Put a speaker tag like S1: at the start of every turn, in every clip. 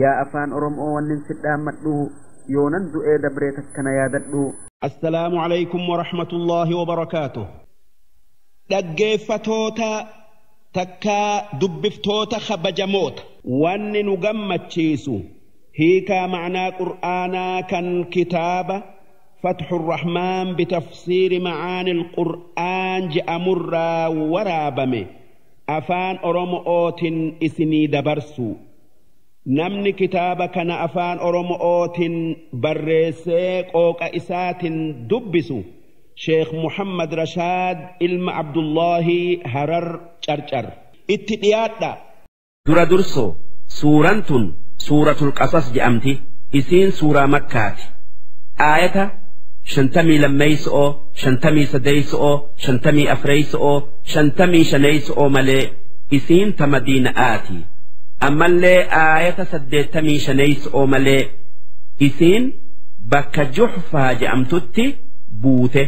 S1: Yaa afaan Oromoo wannin sidhaammadhu yoonan du'ee dabree takkana yaadadhu.
S2: Assalaamu alaykum wa rahmatullaahi wa barakaatuh. Dhaggeeffatoota takkaa dubbiftoota kabajamoota. Wanni nu gammachiisu hiikaa ma'naa Qur'aanaa kan kitaaba Fatxu Rahmaan bitafsiiri ma'aanil Qur'aan je'amurraa waraabame afaan Oromootiin isinii dabarsu. Namni kitaaba kana afaan Oromootiin barreessee qooqa isaatiin dubbisu Sheekh Muhammad Rashaad ilma Abdullaahi Harar Carcar. Itti dhiyaadha.
S3: Dura dursoo suuraan tun suuratul qasas je'amti. Isiin suuraa Makkaati. Aayata 52, 53, 54, 55 malee isiin ta Madiina'aati. Ammallee aayata 85 malee isiin bakka Juhfaa je'amtutti buute.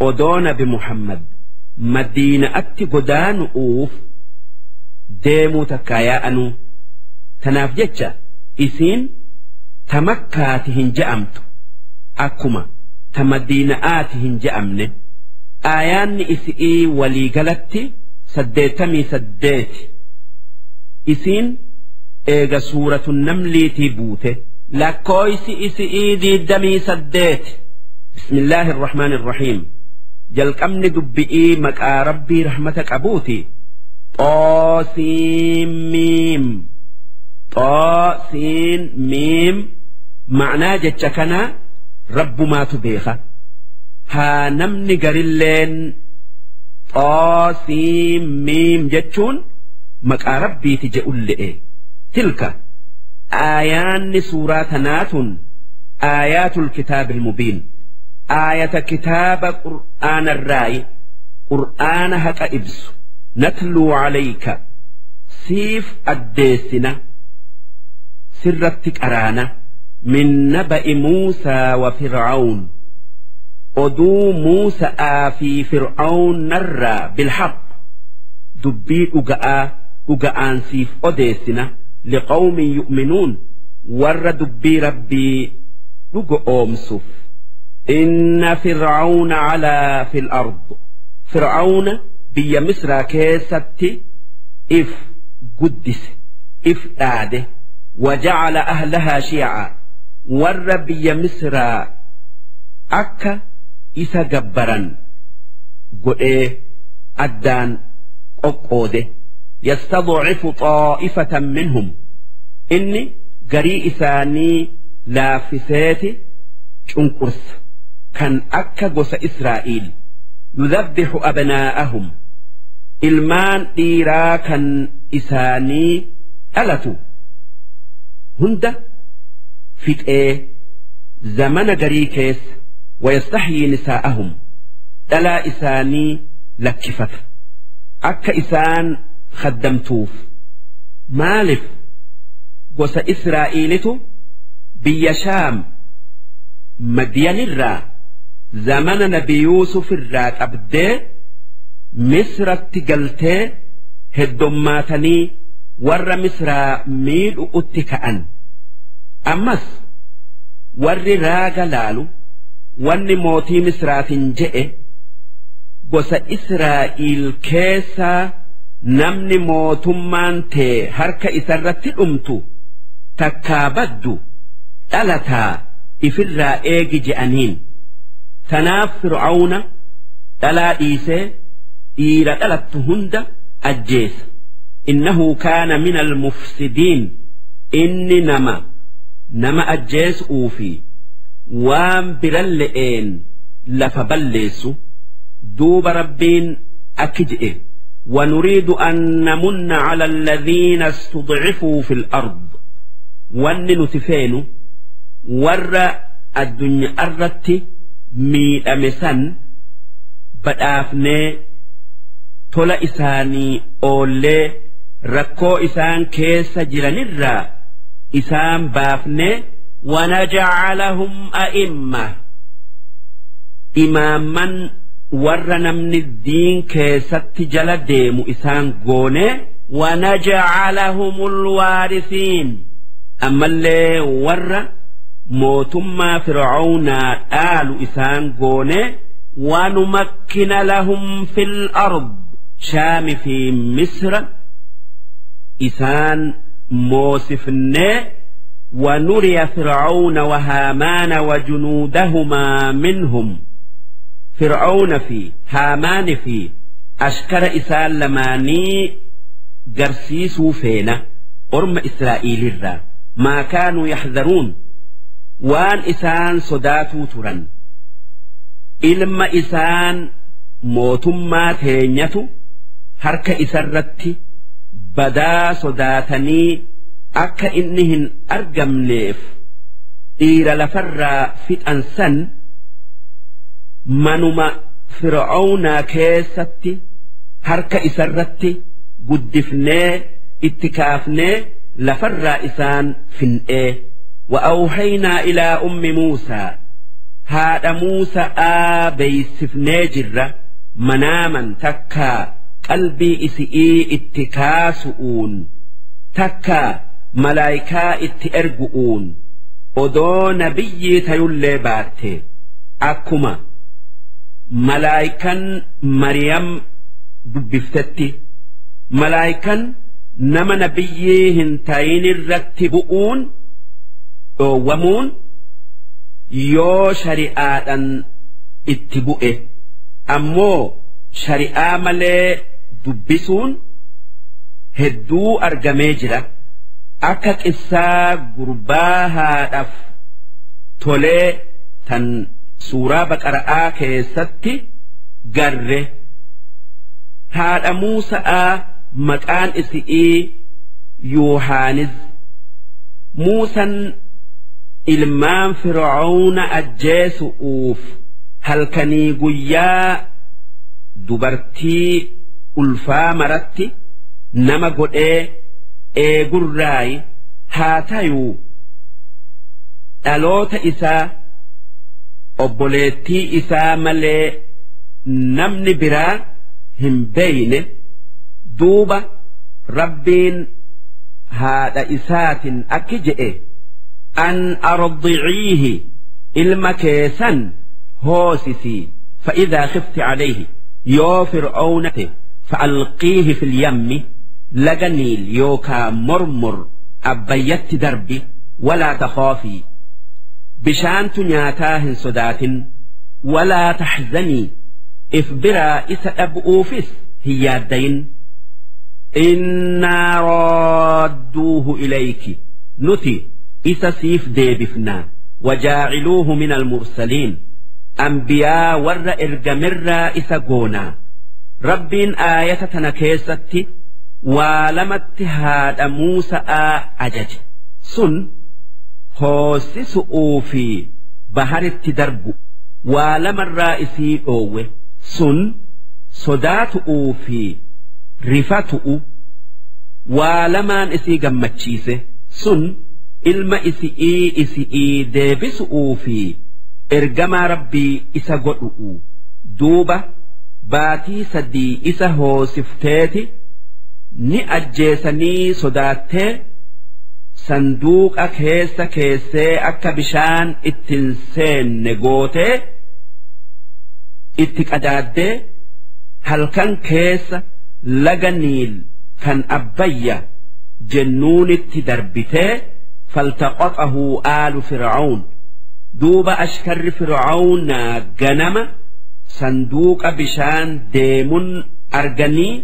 S3: Odoo Nabi Muhammad Madiina'atti godaanu'uuf deemuu takkaa yaa'anuu. Tanaaf jecha isiin ta Makkaati hin je'amtu akkuma ta Madiina'aati hin je'amne. Aayaanni isi'ii waliigalatti 88. Isiin eega suuratu namliitii buute. Lakkooysi isi'ii 28. Bismillaahi irrahmaani irrahiim. Jalqabni dubbi'ii maqaa Rabbii rahmata qabuuti. Xoosiin miim. Xoosiin miim. Ma'naa jecha kanaa Rabbumaatu beeka. Haa namni garilleen xoosiin miim jechuun maqaa Rabbiiti je'ulle'e. Tilka aayaanni suuraa tanaatun aayaatul kitaabil mubiin. Aayata kitaaba qur'aanarraayi qur'aana haqa ibsu. Natluu calayka siif addeessina sirratti qaraana min naba'i Muusaa wa Fir'awn oduu Muusa'aa fi Fir'aawnarraa bilhaq dubbii dhuga'aa dhuga'aan siif odeessina liqawmin yu'minuun warra dubbii Rabbii dhugo oomsuuf. Inna Fir'aawna calaa fil ard. Fir'aawna biyya Misraa keessatti if guddise, if dhaade. Wajacala ahlahaa shiica. Warra biyya Misraa akka isa gabbaran godhee addaan qoqqoode. Yastadcifu xaa'ifatan minhum. Inni garii isaanii laaffiseeti cunqursa. Kan akka gosa Israa'iil. Yudhabbixu abnaa'ahum. Ilmaan dhiiraa kan isaanii dhalatu hunda fixee zamana garii keessa. Wayastaxyii nisaa'ahum. Dhalaa isaanii lakkifata. Akka isaan khaddamtuuf. Maalif gosa Israa'iilitu biyya Shaam Madiyanirraa zamana Nabi Yuusuf irraa qabdee Misratti galtee heddommaatanii warra Misraa miidhu'utti ka'an. Ammas warri raaga laalu wanni mootii Misraatiin je'e gosa Israa'iil keessaa namni mootummaan tee harka isarratti dhumtu takkaa baddu dhalataa ifirraa eegi je'aniin. Tanaaf Fir'aawna dhalaa dhiisee dhiira dhalattu hunda ajjeesa. Innahu kaana minal mufsidiin. Inni nama ajjeesuu fi waan biralle'een lafa balleessu. Duuba Rabbiin akki je'e. ونريد أن نمن على الذين استضعفوا في الأرض. wanni nuti feenu warra addunyaa irratti miidhame san badhaafnee tola isaanii oollee rakkoo isaan keessa jiranirraa isaan baafnee wanajacalahum a'imma imaamman warra namni diin keessatti jala deemu isaan goonee wanajacalahumul waarisiin Ammallee warra mootummaa Fir'aawnaa dhaalu isaan goone. Wanumakkina lahum fil ard, Shaami fi Misra isaan moosifnee. ونري فرعون وهامان وجنودهما منهم، فرعون fi Haamaan fi ashkara isaan lamaanii garsiisuu feena orma Israa'iilirraa ما كانوا يحذرون, waan isaan sodaatuu turan. Ilma isaan mootummaa teenyatu harka isarratti badaa sodaatanii akka inni hin argamneef dhiira lafarraa fixan san manuma Fir'aawnaa keessatti harka isarratti guddifnee itti kaafnee lafarraa isaan fin'ee. وأوحينا إلى أم موسى, haadha Muusa'aa beeysifnee jirra, manaaman takkaa qalbii isi'ii itti kaasu'uun takkaa malaayikaa itti ergu'uun, odoo nabiyyii tayullee baatte, akkuma malaayikan Mariyam dubbiftetti. Malaayikan nama nabiyyii hin tayin irratti bu'uun dhoowwamuun yoo shari'aadhaan itti bu'e, ammoo shari'aa malee dubbisuun hedduu argamee jira, akka qissaa gurbaa haadhaaf tolee tan suuraa Baqara'aa keessatti garre. Haadha Muusa'aa maqaan isi'ii Yuuhaanis. Muusan ilmaan Fir'aawna ajjeesu'uuf halkanii guyyaa dubartii ulfaa maratti nama godhee eegurraayi. Haa tayuu, dhaloota isaa obboleettii isaa malee namni biraa hin beeyne. Duuba Rabbiin haadha isaatiin akki je'e: أن أرضعيه, ilma keessan hoosisii, فإذا خفت عليه, yoo Fir'aawnate, فألقيه في اليم, laga Niil yookaa Mormor Abbayyatti darbi. ولا تخافي, bishaantu nyaataa hin sodaatin, ولا تحزني, if biraa isa dhab'uufis hin yaaddayin. إنا رادوه إليك, nuti isa siif deebifnaa, وجاعلوه من المرسلين, anbiyaa warra ergamirraa isa goonaa. Rabbiin aayata tana keessatti waa lamatti haadha Muusa'aa ajaje: sun hoosisu'uu fi baharitti darbu. Waa lamarraa isii dhoowwe: sun sodaatu'uu fi rifatu'u. Waa lamaan isii gammachiise: sun ilma isi'ii isi'ii deebisu'uu fi ergamaa Rabbii isa godhu'u. Duuba baatii 3 isa hoosifteeti ni ajjeesanii sodaattee sanduuqa keessa keessee akka bishaan ittiin seenne gootee itti qadaaddee halkan keessa laga Niil kan Abbayya jennuunitti darbitee. فالتقطه آل فرعون, duuba ashkarri Fir'aawnaa ganama sanduuqa bishaan deemun arganii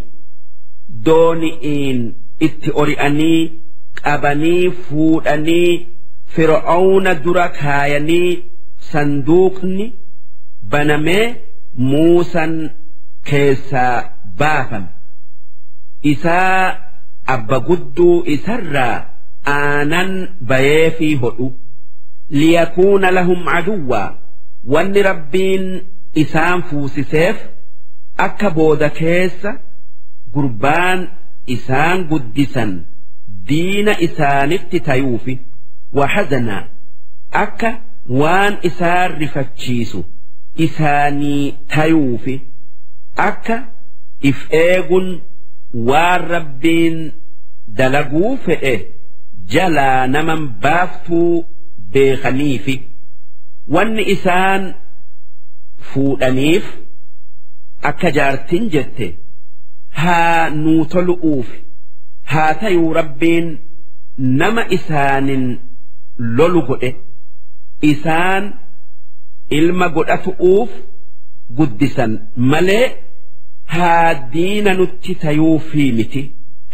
S3: dooni'iin itti ori'anii qabanii fuudhanii Fir'aawna dura kaayanii, sanduuqni banamee Muusan keessaa baafame. Isaa abba gudduu isarraa aanan bayeefii hodhu. ليكون لهم عدوا, wanni Rabbiin isaan fuusiseef akka booda keessa gurbaan isaan guddisan diina isaanitti tayuufi, وحزنا, akka waan isaan rifachiisu isaanii tayuufi, akka if eegun waan Rabbiin dalaguu fedhe jalaa naman baaftuu beekaniifi wanni isaan fuudhaniif akka jaartin jette haa nuu tolu'uuf haa tayuu Rabbiin nama isaanin lolu godhe isaan ilma godhatu'uuf guddisan malee haa diina nutti tayuufii miti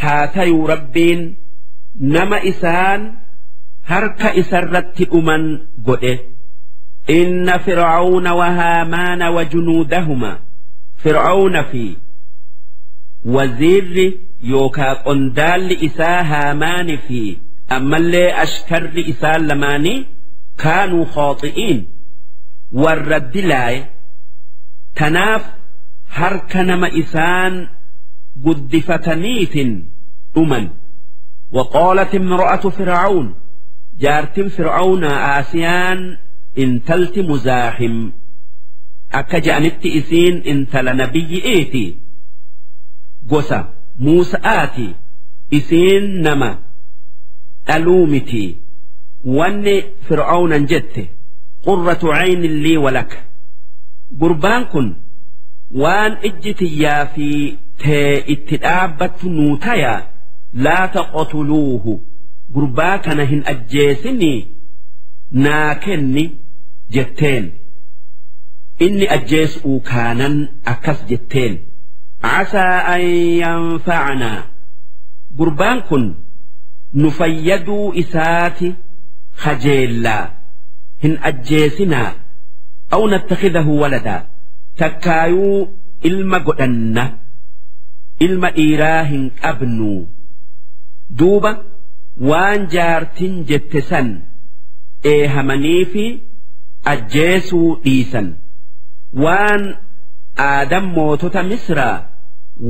S3: haa tayuu Rabbiin nama isaan harka isarratti dhuman godhe. Inna Fir'auna wa Haamaana wa junuudahumaa, Fir'auna fi waziirri yookaa qondaalli isaa Haamaani fi ammallee ashkarri isaan lamaanii kaanuu khaaxi'iin, warra dilaaye. Tanaaf harka nama isaan guddifataniitin dhuman. وقالت امرأة فرعون, jaartin Fir'auna Aasiyaan intalti Muzaaxim, akka je'anitti isiin intala nabiyyi'iiti, gosa Muusa'aati, isiin nama dhaluu miti. Wanni Fir'aunan jette: قرة عين لي ولك, gurbaan kun waan ijji tiyyaa fi tee itti dhaabbattu nuu tayaa. لا تقتلوه, gurbaa kana hin ajjeesinii naa kenni jetteen. Inni ajjeesuu kaanan akkas jetteen: عسى أن ينفعنا, gurbaan kun nu fayyaduu isaati kajeellaa, hin ajjeesinaa. أو نتخذه ولدا, takkaayuu ilma godhanna, ilma dhiiraa hin qabnu. Duuba waan jaartin jette san eehamanii fi ajjeesuu dhiisan. Waan aadam mootota Misraa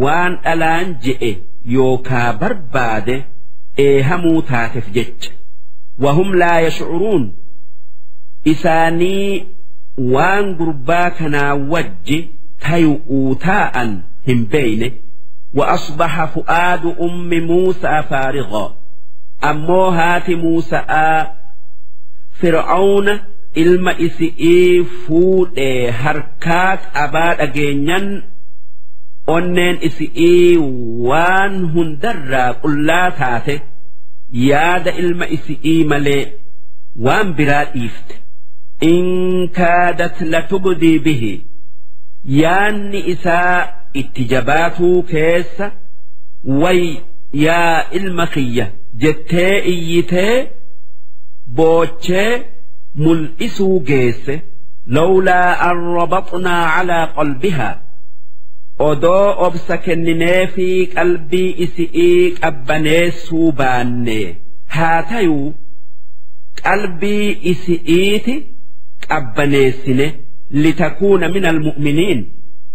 S3: waan dhalaan je'e yookaa barbaade eehamuu taateef jecha. وهم لا يشعرون, isaanii waan gurbaa kanaa wajji tayu'uu taa'an hin beeyne. وأصبح فؤاد أم موسى فارغا, ammoo haati Muusa'aa Fir'aawna ilma isi'ii fuudhee harkaa qabaa dhageenyan onneen isi'ii waan hundarraa qullaa taate, yaada ilma isi'ii malee waan biraa dhiifte. إن كادت لتبدي به, yaanni isaa itti jabaatuu keessa way yaa ilma kiyya jettee iyyitee boochee mul'isuu geesse. لولا أن ربطنا على قلبها, odoo obsa kenninee fi qalbii isi'ii qabbaneessuu baanne. Haa tayuu qalbii isi'iiti qabbaneessine. لتكون من المؤمنين,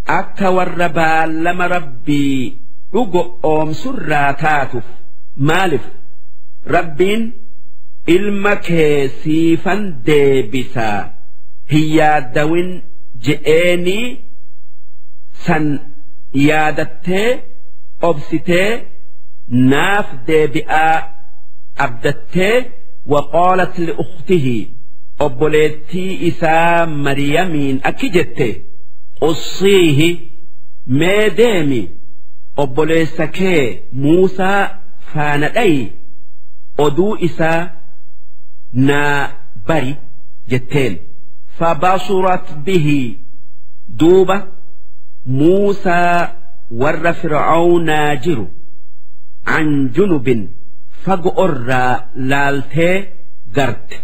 S3: akka warra baallama Rabbii dhugo oomsurraa taatuuf. Maalif Rabbiin ilma kee siifan deebisaa hin yaaddawin je'eenii san yaadattee obsitee naaf deebi'aa abdattee. وقالت لأخته, obboleettii isaa Mariyamiin akki jette: قصيه, mee deemi obboleessa kee Muusaa faana dhayi, oduu isaa naa bari jetteen. فبصرت به, duuba Muusaa warra Fir'aawnaa jiru عن جنب, fago'orraa laaltee garte.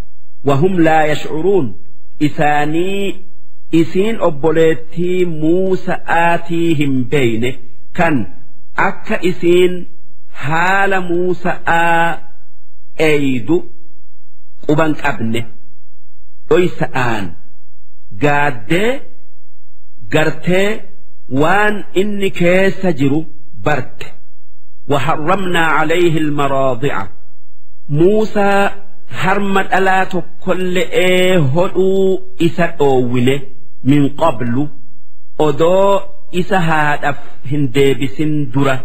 S3: وهم لا يشعرون, isaanii isiin obboleettii Muusa'aatii hin beeyne kan akka isiin haala Muusa'aa eeydu quban qabne. Dhoysa'aan gaaddee gartee waan inni keessa jiru barte. وحرمنا عليه المراضع, Muusaa harma dhalaa tokkolle'ee hodhuu isa dhoowwine. من قبل, odoo isa haadhaaf hin deebisin dura,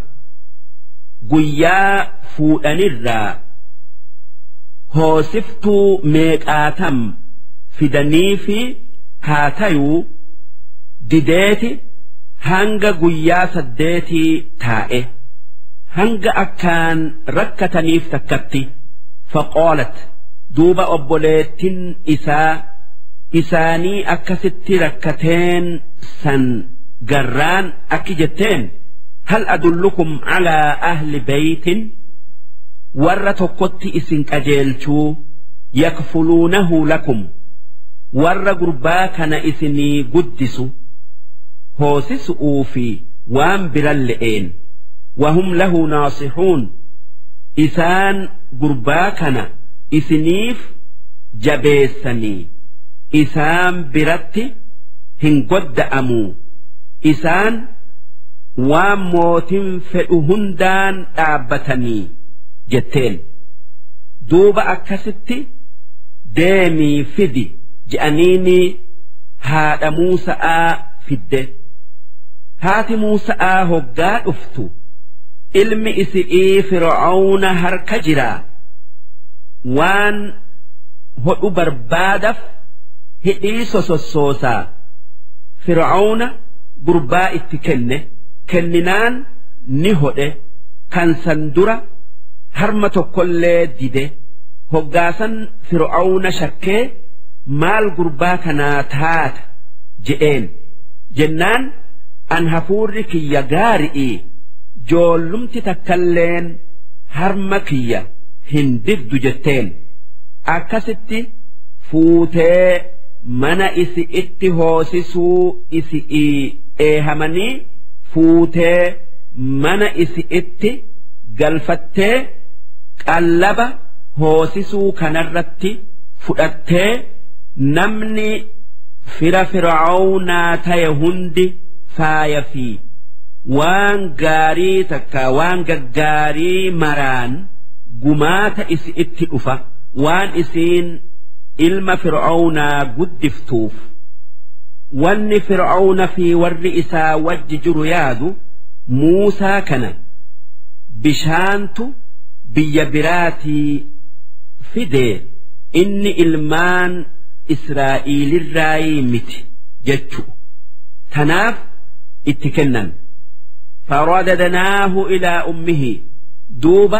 S3: guyyaa fuudhanirraa. Hoosiftuu meeqaatam fidanii fi haa tayuu dideeti hanga guyyaa 8 taa'e hanga akkaan rakkataniif takkatti. Faqaalat duuba obboleettin isaa isaanii akkasitti rakkateen san garraan akki jetteen hal adullukum calaa ahli beytin warra tokkotti isin qajeelchuu yakfuluunahu lakum warra gurbaa kana isinii guddisu hoosisu'uu fi waan biran le'een wahum lahu naasixuun isaan gurbaa kana isiniif jabeessanii isaan biratti hin godda'amuu isaan waan mootin fedhu hundaan dhaabbatanii jetteen. Duuba akkasitti deemii fidi je'aniini haadha Muusa'aa fidde. Haati Muusa'aa hoggaa dhuftu ilmi isi'ii Fir'aawna harka jiraa waan hodhu barbaadaf hidhii sosossoosaa Fir'aawna gurbaa itti kenne kenninaan ni hodhe kan san dura harma tokkollee dide. Hoggaasan Fir'aawna shakkee maal gurbaa kanaa taata je'een jennaan an hafuurri kiyya gaari'ii joollumti takkalleen harma kiyya hin diddu jetteen. Akkasitti fuutee mana isi itti hoosisuu isi'ii eehamanii fuutee mana isi itti galfattee qallaba hoosisuu kanarratti fudhattee namni fira Fir'aawnaa ta'e hundi faaya fi waan gaarii takka waan gaggaarii maraan gumaata isi itti dhufa waan isiin ilma Fir'aawnaa guddiftuuf. Wanni Fir'aawna fi warri isaa wajji jiru yaadu Muusaa kana bishaantu biyya biraatii fidee inni ilmaan Israa'iilirraayii miti jechu tanaaf itti kennan. Faradadnaahu ilaa ummihi duuba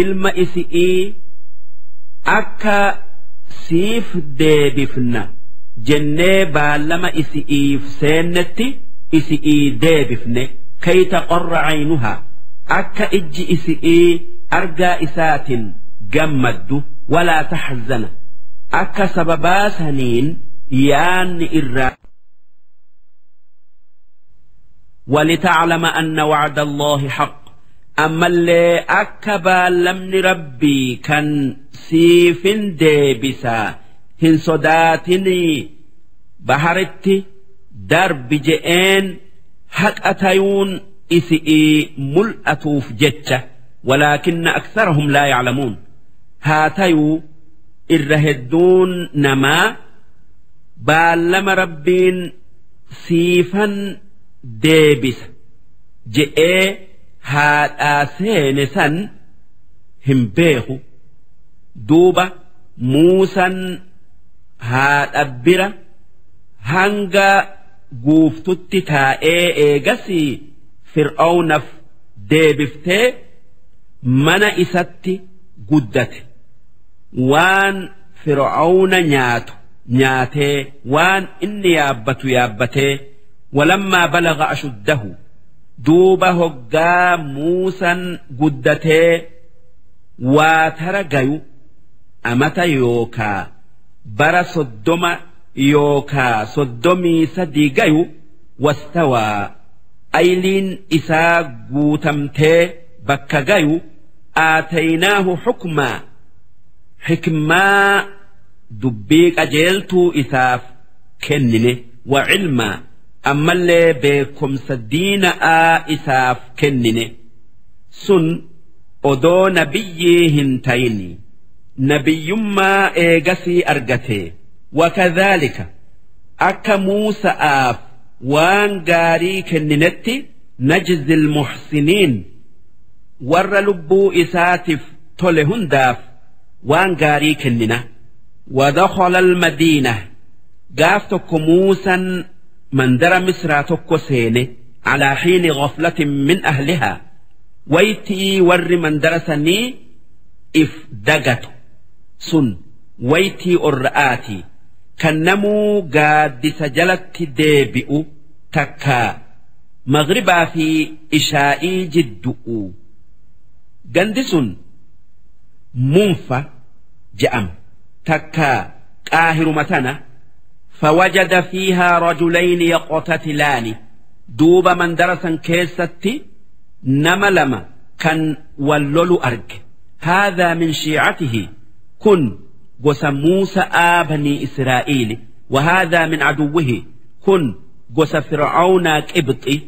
S3: ilma isi'ii akka siif deebifna jennee baallama isi'iif seennetti isi'ii deebifne kay taqarra aynuhaa akka ijji isi'ii argaa isaatiin gammaddu walaa taxzana akka sababaa saniin yaanni irraa. ولتعلم أن وعد الله حق أما اللي أكبا لمن ربي كان سيف ديبسا هن صداتني بحرتي درب جئين حق أتيون إسئي ملأتوف جتة ولكن أكثرهم لا يعلمون. هاتيو إرهدون نما بالما ربين سيفا deebisa je'ee haadhaa seene san hin beeku. Duuba Muusan haadha bira hanga guuftutti taa'ee eegasii Fir'aawnaaf deebiftee mana isatti guddate. Waan Fir'aawna nyaatu nyaatee waan inni yaabbatu yaabbatee. ولما بلغ أشده دوب هقا موسى قدته واترقيو أمتا يوكا برا صدوم يوكا صدومي صديقيو واستوى أيلين إسا قوتمتي بكاقيو آتيناه حكما حكما دبيك أجيلتو إساف كنني وعلما ammallee beekumsa diina'aa isaaf kennine. Sun odoo nabiyyii hin tayini nabiyyummaa eegasii argate. Wakadhaalika akka Muusa'aaf waan gaarii kenninetti najzil muhsiniin warra lubbuu isaatiif tole hundaaf Waan gaarii kennina. Wadakhala almadiina. Gaaf tokko Muusan mandara Misraa tokko seene, calaa xiini ghaflatin min ahlihaa, waytii warri mandara sanii if dagatu. Sun waytii orra'aati, kan namuu gaaddisa jalatti deebi'u, takkaa maghribaa fi ishaa'ii jiddu'u. Gandi sun Munfa je'ama, takkaa Qaahiruma tana. فوجد فيها رجلين يقتتلان. Duuba mandara san keessatti nama lama kan wal lolu arge. هذا من شيعته, kun gosa Muusa'aa banii Israa'iili, وهذا من عدوه, kun gosa Fir'aawnaa Qibxi.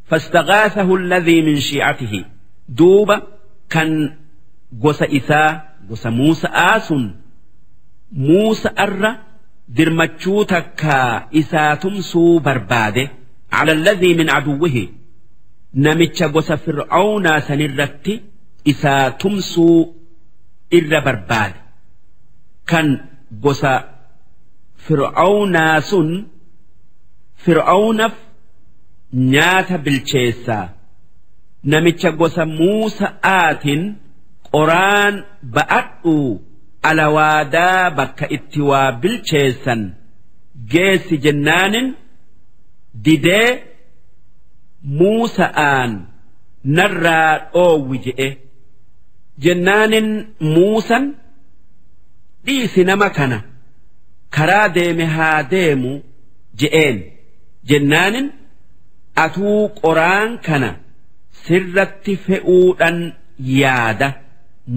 S3: فاستغاثه الذي من شيعته. Duuba kan gosa isaa, gosa Muusa'aa sun, Muusa'arra dirmachuu takkaa isaa tumsuu barbaade, على الذي من عدوه, namicha gosa Fir'aawnaa sanirratti isaa tumsuu irra barbaade. Kan gosa Fir'aawnaa sun Fir'aawnaf nyaata bilcheessaa, namicha gosa Muusa'aatiin qoraan ba'adhuu alawaadaa bakka itti waa bilcheessan geessi jennaanin didee, Muusa'aan narraa dhoowwi je'e. Jennaanin Muusan, "Dhiisi nama kana, karaa deeme haa deemu," je'een. Jennaanin, "Atuu qoraan kana sirratti fe'uudhan yaada,"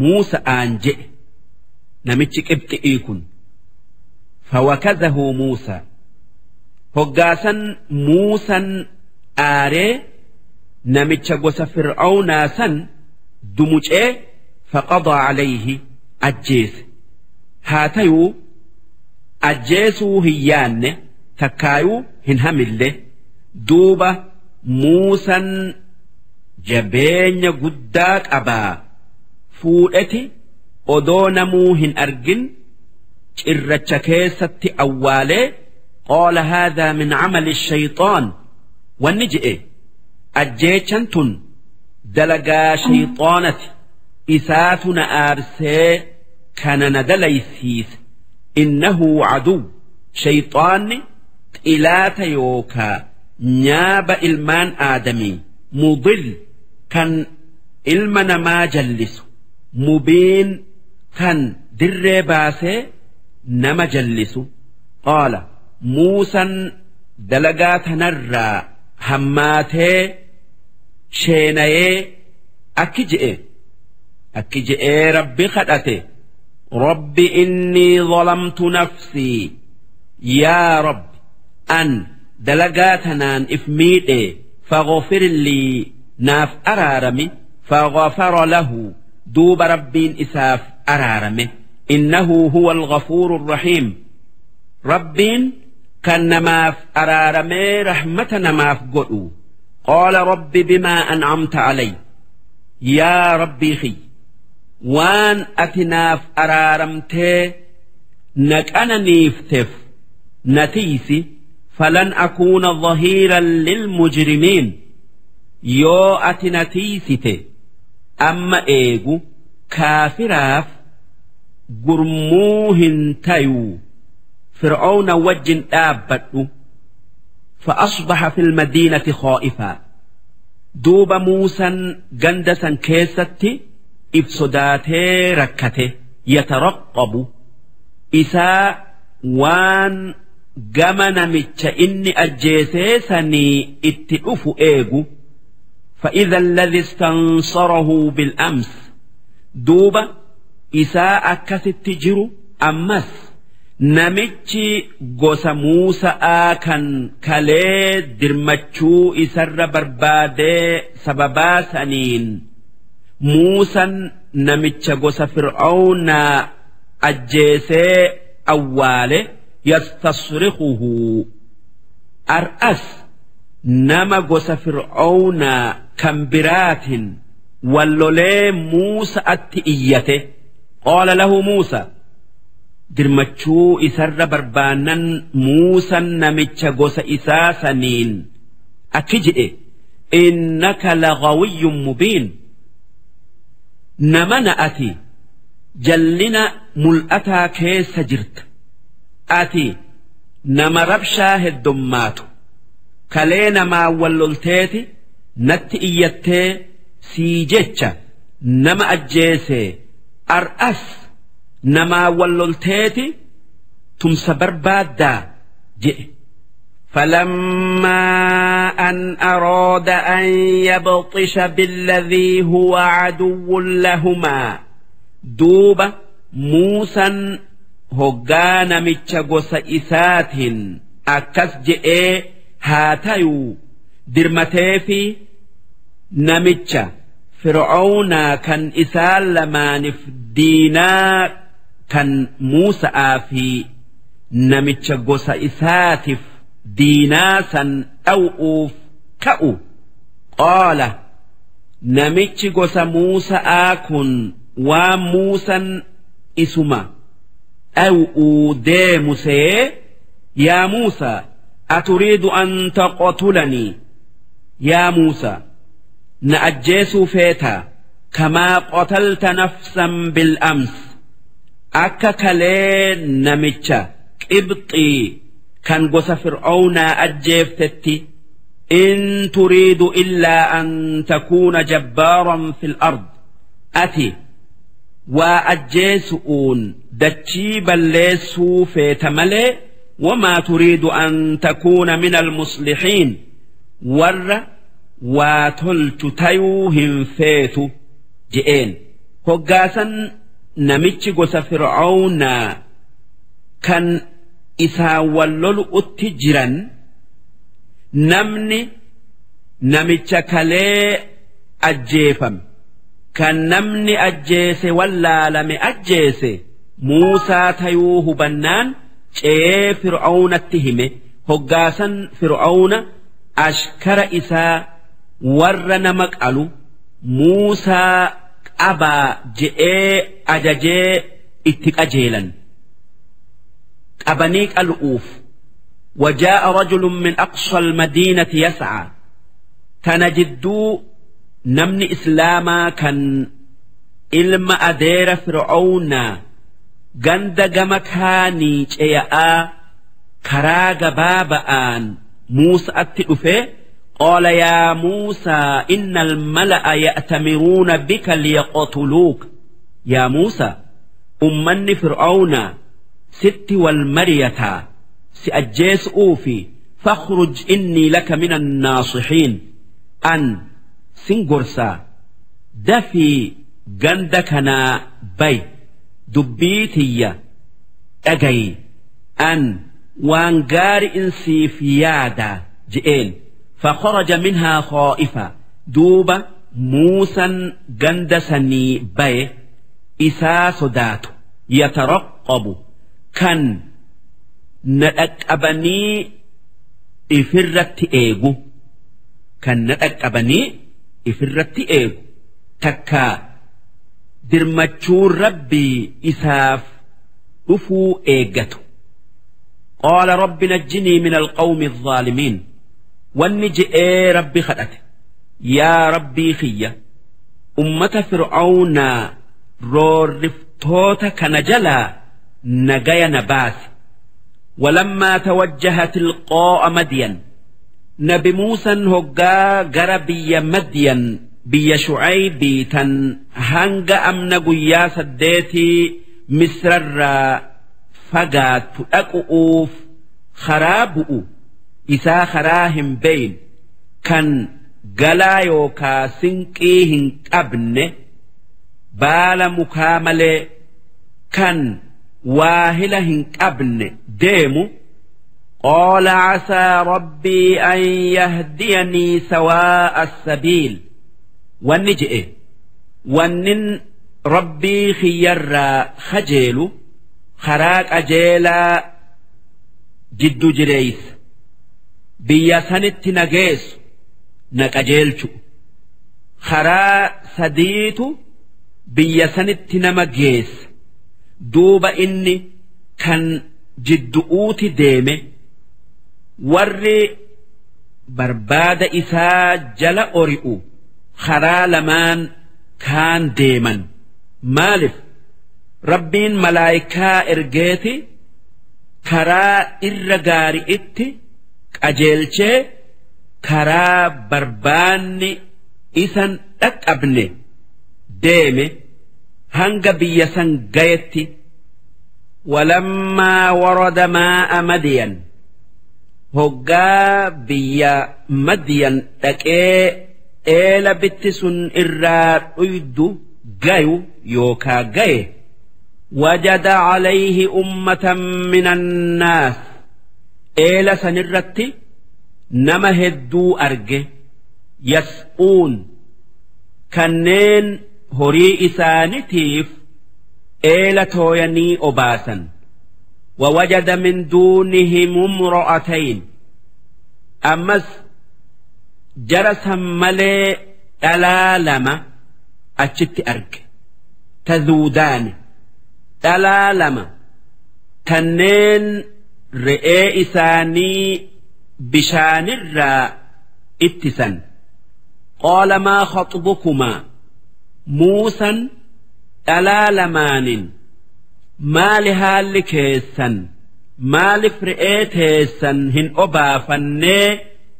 S3: Muusa'aan je'e namichi Qibxi'ii kun. فوكزه موسى. Hoggaasan Muusan aaree namicha gosa Fir'aawnaa san dumucee, فقضى عليه, ajjeese. Haa tayuu ajjeesuu hin yaanne, takkaayuu hin hamille. Duuba Muusan jabeenya guddaa qabaa, fuudheti odoo namuu hin argin cirracha keessatti awwaalee. قال هذا من عمل الشيطان. Wanni je'e, ajjeechan tun dalagaa shayxaanati, isaatu na aarsee kana na dalaysiise. إنه عدو, shayxaanni xilaata yookaa nyaaba ilmaan aadamii, مضل, kan ilma namaa jallisu, مبين, kan dirree baasee nama jallisu. قال Muusan dalagaa tanarraa hammaatee sheenayee akki je'ee Rabbi kadhate: رب إني ظلمت نفسي, yaa Rabbi, an dalagaa tanaan if miidhe, فاغفر لي, naaf araarami. فغفر له. Duuba Rabbiin isaaf araarame. إنه هو الغفور الرحيم. Rabbiin kan namaaf araaramee rahmata namaaf godhu. قال رب بما أنعمت علي, yaa Rabbii kiyya, waan ati naaf araaramtee na qananiifteef na tiisi. فلن أكون ظهيرا للمجرمين. Yoo ati na tiisite, amma eegu kaafiraaf gurmuu hin tayuu, Fir'aawna wajjin dhaabbadhu. فأصبح في المدينة خائفا. Duuba Muusan ganda san keessatti if sodaatee rakkate. يترقب, isaa waan gama namicha inni ajjeesee sanii itti dhufu eegu. فإذا الذي استنصره بالأمس. Duuba isaa akkasitti jiru, ammas namichi gosa Muusa'aa kan kalee dirmachuu isarra barbaadee, sababaa saniin Muusan namicha gosa Fir'aawnaa ajjeesee awwaale, يستصرخه, ar'as nama gosa Fir'aawnaa kan biraatin wallolee Muusa'atti iyyate. Qaala lahu Muusaa dirmachuu isarra barbaannan Muusan namicha gosa isaa saniin akki je'e innaka lagawiyyun mubiin nama na ati jallina mul'ataa keessa jirta ati nama rabshaa heddummaatu kalee namaa wallolteeti natti iyyattee sii jecha nama ajjeese ar'as namaa wallolteeti tumsa barbaaddaa jedhe. فلما أن أراد أن يبطش بالذي هو عدو لهما duuba Muusan hoggaa namicha gosa isaatiin akkas je'ee haa tayuu dirmatee fi namicha Fir'aawnaa kan isaan lamaaniif diinaa kan Muusa'aa fi namicha gosa isaatiif diinaa san dhaw'uuf ka'u qaala namichi gosa Muusa'aa kun waan Muusan isuma dhaw'uu deemu see yaa Muusaa aturiidu an taqtulanii yaa Muusaa na ajjeesuu feetaa kamaa qatalta nafsan bil'ams akka kalee namicha Qibxii kan gosa Fir'aawnaa ajjeeftetti in turiidu illaa an takuuna jabbaaran fil ard ati waa ajjeesu'uun dachii balleessuu feeta malee wamaa turiidu an takuuna min almuslixiin warra waa tolchu tayuu hin feetu je'een hoggaasan namichi gosa Fir'aawnaa kan isaan wal lolu'utti jiran namni namicha kalee ajjeefame kan namni ajjeese wallaalame ajjeese Muusaa tayuu hubannaan ce'ee Fir'aawnatti hime hoggaasan Fir'aawna ashkara isaa warra nama qalu Muusaa qabaa je'ee ajajee itti qajeelan qabanii qalu'uuf. وجاء رجل من أقصى المدينة يسعى tana jidduu namni islaamaa kan ilma adeera Fir'aawnaa ganda gama kaanii ce'aa karaa gabaaba'aan Muusaatti dhufe قال يا موسى إن الملأ يأتمرون بك ليقتلوك يا موسى ummanni Fir'aawnaa sitti wal mariyataa si ajjeesuufi فاخرج إني لك من الناصحين an sin gorsaa dafii ganda kanaa bay dubbii tiyya dhagayi an waan gaari insiif yaada je'een. فخرج منها خائفا duuba Muusan ganda sanii baye isaa sodaatu يترقب kan na dhaqqabanii ifirratti eegu kan na dhaqqabanii ifirratti eegu takkaa dirmachuun Rabbii isaaf dhufuu eeggatu. قال رب نجني من القوم الظالمين wanni je'ee Rabbi kadhate yaa Rabbii kiyya ummata Fir'aawnaa roorriftoota kana jalaa nagaya na baasi. ولما توجه تلقاء مدين nabi Muusan hoggaa gara biyya Madyan biyya Shucaybii tan hanga amna guyyaa 8 Misrarraa fagaattu dhaqu'uuf karaa bu'u isaa karaa hin beyn kan galaa yookaa sinqii hin qabne baala mukaa malee kan waahila hin qabne deemu. قال عسى ربي أن يهديني سواء السبيل wanni je'e wannin Rabbii kiyyarraa kajeelu karaa qajeelaa jiddu jireeysa biyya sanitti na geessu na qajeelchu karaa sadiitu biyya sanitti nama geessa. Duuba inni kan jiddu'uuti deeme, warri barbaada isaa jala ori'u karaa lamaan kaan deeman. Maalif? Rabbiin malaayikaa ergeeti karaa irra gaari'itti qajeelchee, karaa barbaanni isan dhaqqabne deeme hanga biyya san gayetti. Walammaa warada maa'a Madiyan, hoggaa biyya Madiyan dhaqee eela bitti sun irraa dhuydu gayu yookaa gaye, wajada calayhi ummatan min annaas, eela sanirratti nama hedduu arge, yas'uun, kanneen horii isaanitiif eela tooyanii obaasan. ووجد من دونهم امرأتين، أمس جرسا ملي dhalaa lama achitti arge, تذودان, dhalaa lama kanneen re'ee isaanii bishaanirraa ittisan. قال ما خطبكما، Muusan dhalaa lamaanin, maali haalli keessan? Maalif re'ee teessan hin obaafannee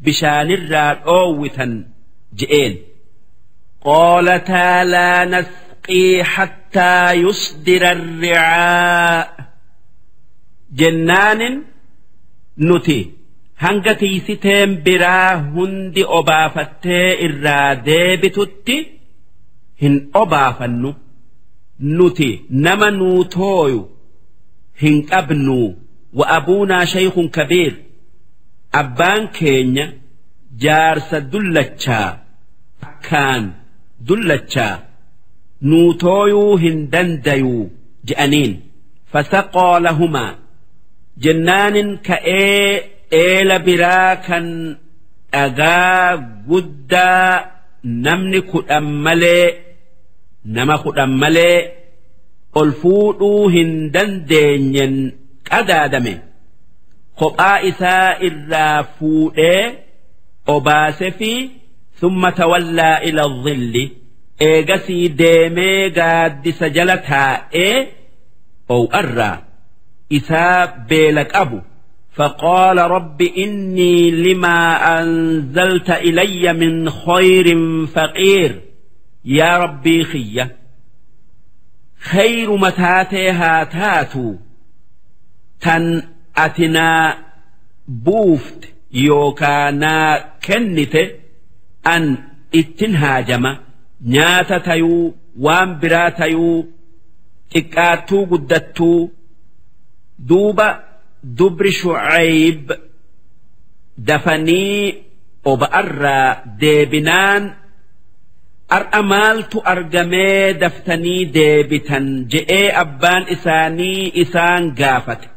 S3: bishaanirraa dhoowwitan je'een? قالتا لا نسقي حتى يصدر الرعاء jennaanin, nuti hanga tiisiteen biraa hundi obaafattee irraa deebitutti hin obaafannu, nuti nama nuu tooyu hin qabnu. وأبونا شيخ كبير, abbaan keenya jaarsa dullachaa, akkaan dullachaa, nuu tooyuu hin dandayuu je'aniin. فسقى لهما jennaanin ka'ee eela biraa kan dhagaa guddaa namni 10 malee, nama 10 malee ol fuudhuu hin dandeenyen qadaadame kophaa isaa irraa fuudhee obaase fi ثم تولى إلى الظل, eegasii deemee gaaddisa jala taa'ee oo'arraa isaa beela qabu. فقال رب إني لما أنزلت إلي من خير فقير. يا ربي خية, خير متاتي هاتاتو تن أتنا بوفت يوكانا كنت أن اتنهاجم, nyaata tayuu, waan biraa tayuu, xiqqaattuu guddattuu. Duuba dubri Shucayb dafanii oba'arraa deebinaan, ar'a maaltu argamee daftanii deebitan je'ee abbaan isaanii isaan gaafate.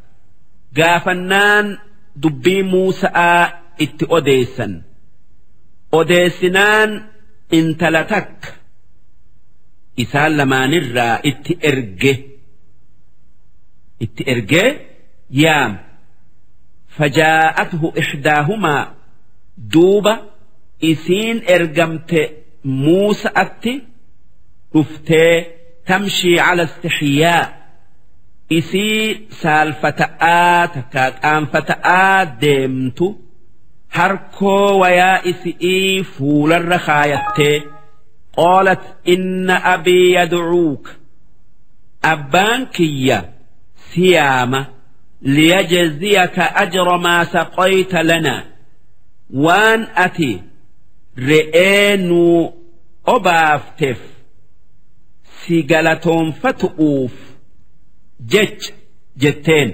S3: Gaafannaan dubbii Muusa'aa itti odeessan. Odeessinaan intala takka isaan lamaanirraa itti erge, itti ergee yaam. فجاءته إحداهما, duuba isiin ergamte Muusa'atti dhuftee, تمشي على استحياء, isii saalfata'aa takkaa qaanfata'aa deemtu, harkoo wayaa isi'ii fuularra kaayattee. قالت إن أبي يدعوك, abbaan kiyya si yaama, ليجزيك أجر ما سقيت لنا, waan ati re'ee nuu obaafteef si galatoonfatu'uuf jecha jetteen.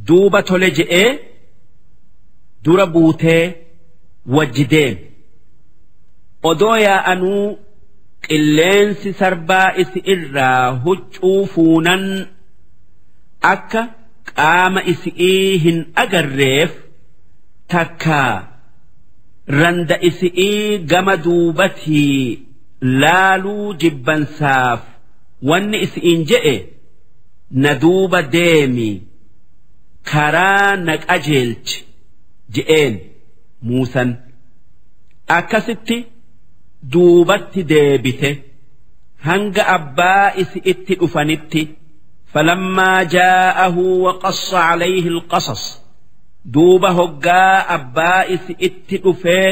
S3: Duuba tole je'ee dura buutee wajji deem. Odoo yaa'anuu qilleensi sarbaa isi irraa huccuu fuunan, akka qaama isi'ii hin agarreef takkaa randa isi'ii gama duubatii laaluu jibbansaaf wanni isi'iin je'e. Na duuba deemi, karaa na qajeelchi je'een. Muusan akkasitti duubatti deebite hanga abbaa isi itti dhufanitti. Falammaa jaa'ahu waqassa calayhi alqasas, duuba hoggaa abbaa isi itti dhufee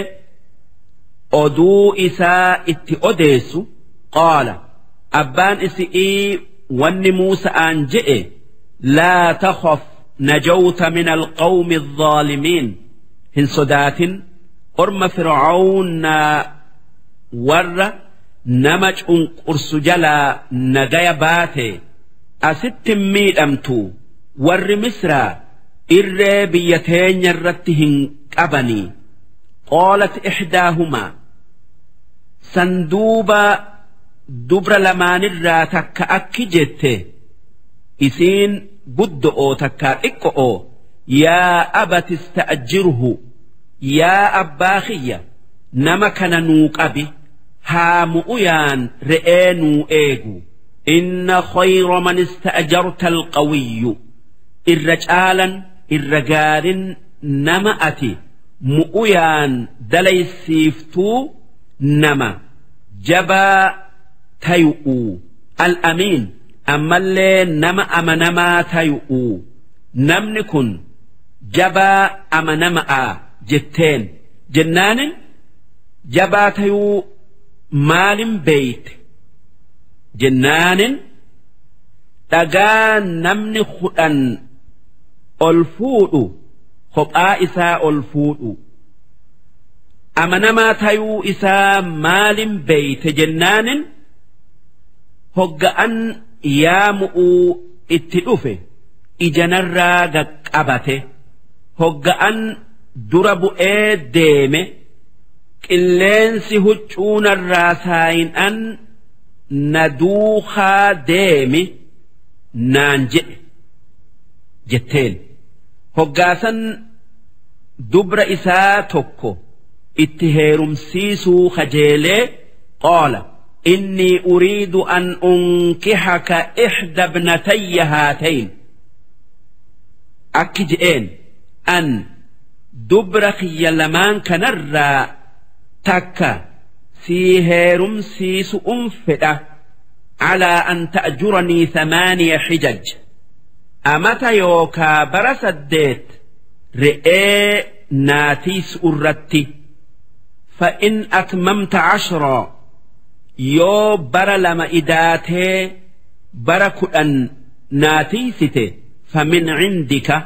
S3: oduu isaa itti odeessu, qaala, abbaan isi'ii wanni Muusa'aan je'e: "Laa takhaf, najawta min alqawmi alظaalimiin." Hin sodaatin, orma Fir'aawnaa warra nama cunqursu jalaa nagaya baate, asitti miidhamtu, warri Misraa irree biyya teenya irratti hin qabanii. Qaalat ixdaahumaa, sanduuba dubra lamaanirraa takka akki jette, isiin guddo'oo takkaa xiqqo'oo: "Yaa abati ista'jirhu, yaa abbaa kiyya, nama kana nuu qabi, haa mu'uyaan re'ee nuu eegu. Inna khayra man ista'jarta alqawiyyu, irra caalan, irra gaarin nama ati mu'uyaan dalaysiiftuu nama jabaa tayu'u, al'amiin, ammallee nama amanamaa tayu'u. Namni kun jabaa amanama'a" jetteen. Jennaanin, "Jabaa tayuu maalin beeyte?" Jennaanin, "Dhagaa namni 10 ol fuudhu kophaa isaa ol fuudhu. Amanamaa tayuu isaa maalin beeyte?" Jennaanin, "Hogga'an yaamu'uu itti dhufe ijanarraa gaqqabate, hogga'an dura bu'ee deeme qilleensi huccuunarraa saayin'an na duukaa deemi naan jedhe" jetteen. Hoggaasan dubra isaa tokko itti heerumsiisuu kajeelee, qaala: "Innii uriidu an unkixaka ixda ibnatayya haatayn." Akki je'een: "An dubra kiyya lamaan kanarraa takka sii heerumsiisu'un fedha, calaa an ta'juranii thamaaniya xijaj, amata yookaa bara 8 re'ee naatiisu irratti. Fa'in atmamta 10, yoo bara 2 idaatee bara 10 naatiisite, famin cindika,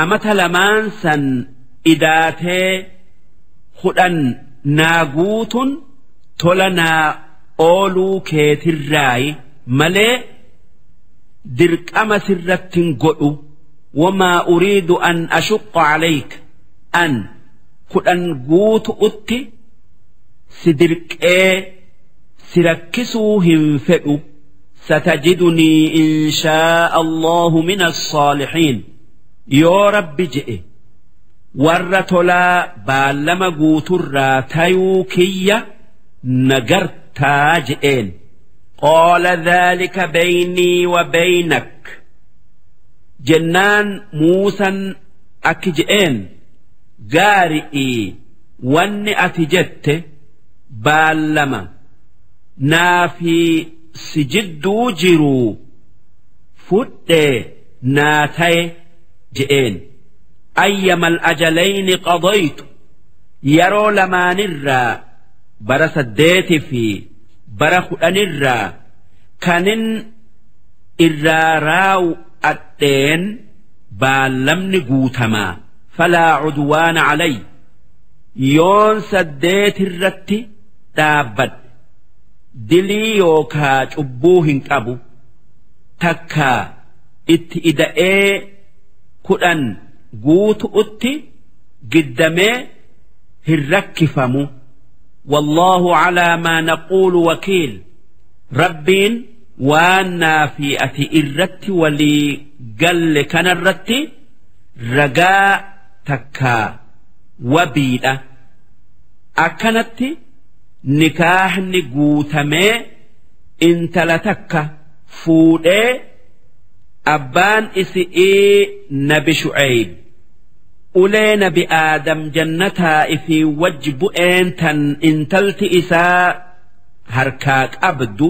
S3: amata lamaan san idaatee 10 naa guutun tola naa ooluu keetirraayi malee dirqama sirrattin godhu. Wamaa uriidu an ashuqqa calayk, an 10 guutu utti si dirqee si rakkisuu hin fedhu. Satajidunii in shaa'a Allahu min as-saalihiin, yoo Rabbi je'e warra tolaa baallama guuturraa tayuu kiyya nagartaa" je'een. Qaala: "Dhaalika baynii wa baynak." Jennaan Muusan akki je'een: "Gaari'ii, wanni ati jette baallama naafi si jidduu jiruu fudhee naa taye" je'een. "Ayyamal ajalayni qadaytu, yeroo lamaanirraa, bara 8 fi bara 10rraa kanin irraa raaw'adheen baallamni guutamaa. Falaa cudwaana calay, yoon 8 irratti dhaabbadhe dilii yookaa cubbuu hin qabu, takkaa itti ida'ee 10 guutu'utti giddamee hin rakkifamu. Wallaahu calaa maa naquulu wakiil, Rabbiin waan naa fi ati irratti walii galle kanarratti ragaa takkaa wabiidha." Akkanatti nikaahni guutamee intala takka fuudhee. Abbaan isi'ii Nabi Shu'ayb. Ulee Nabi Aadam jannataa ifii wajji bu'een tan intalti isaa harkaa qabdu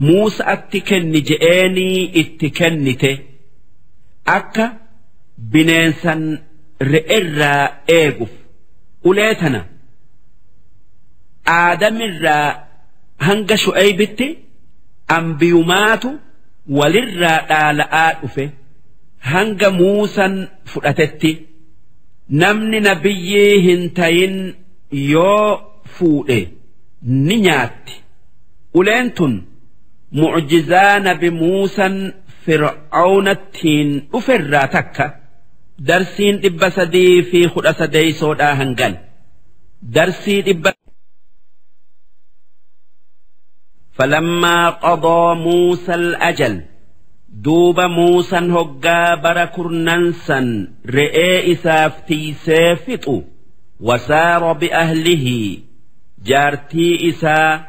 S3: Muusa'atti kenni je'eenii itti kennite akka bineensan re'erraa eeguuf. Ulee tana Aadamirraa hanga Shu'aybitti ambiyumaatu walirraa dhaala'aa dhufe hanga Muusan fudhatetti. Namni nabiyyii hin tayin yoo fuudhe ni nyaatti. Uleen tun mucjizaa Nabi Muusan Fir'aawnattiin dhuferraa takka. Darsiin 318 hangan. Darsii dhibba. فلما قضى موسى الأجل duuba Muusan hoggaa bara kurnan san re'ee isaaf tiisee fixu, وسار بأهله jaartii isaa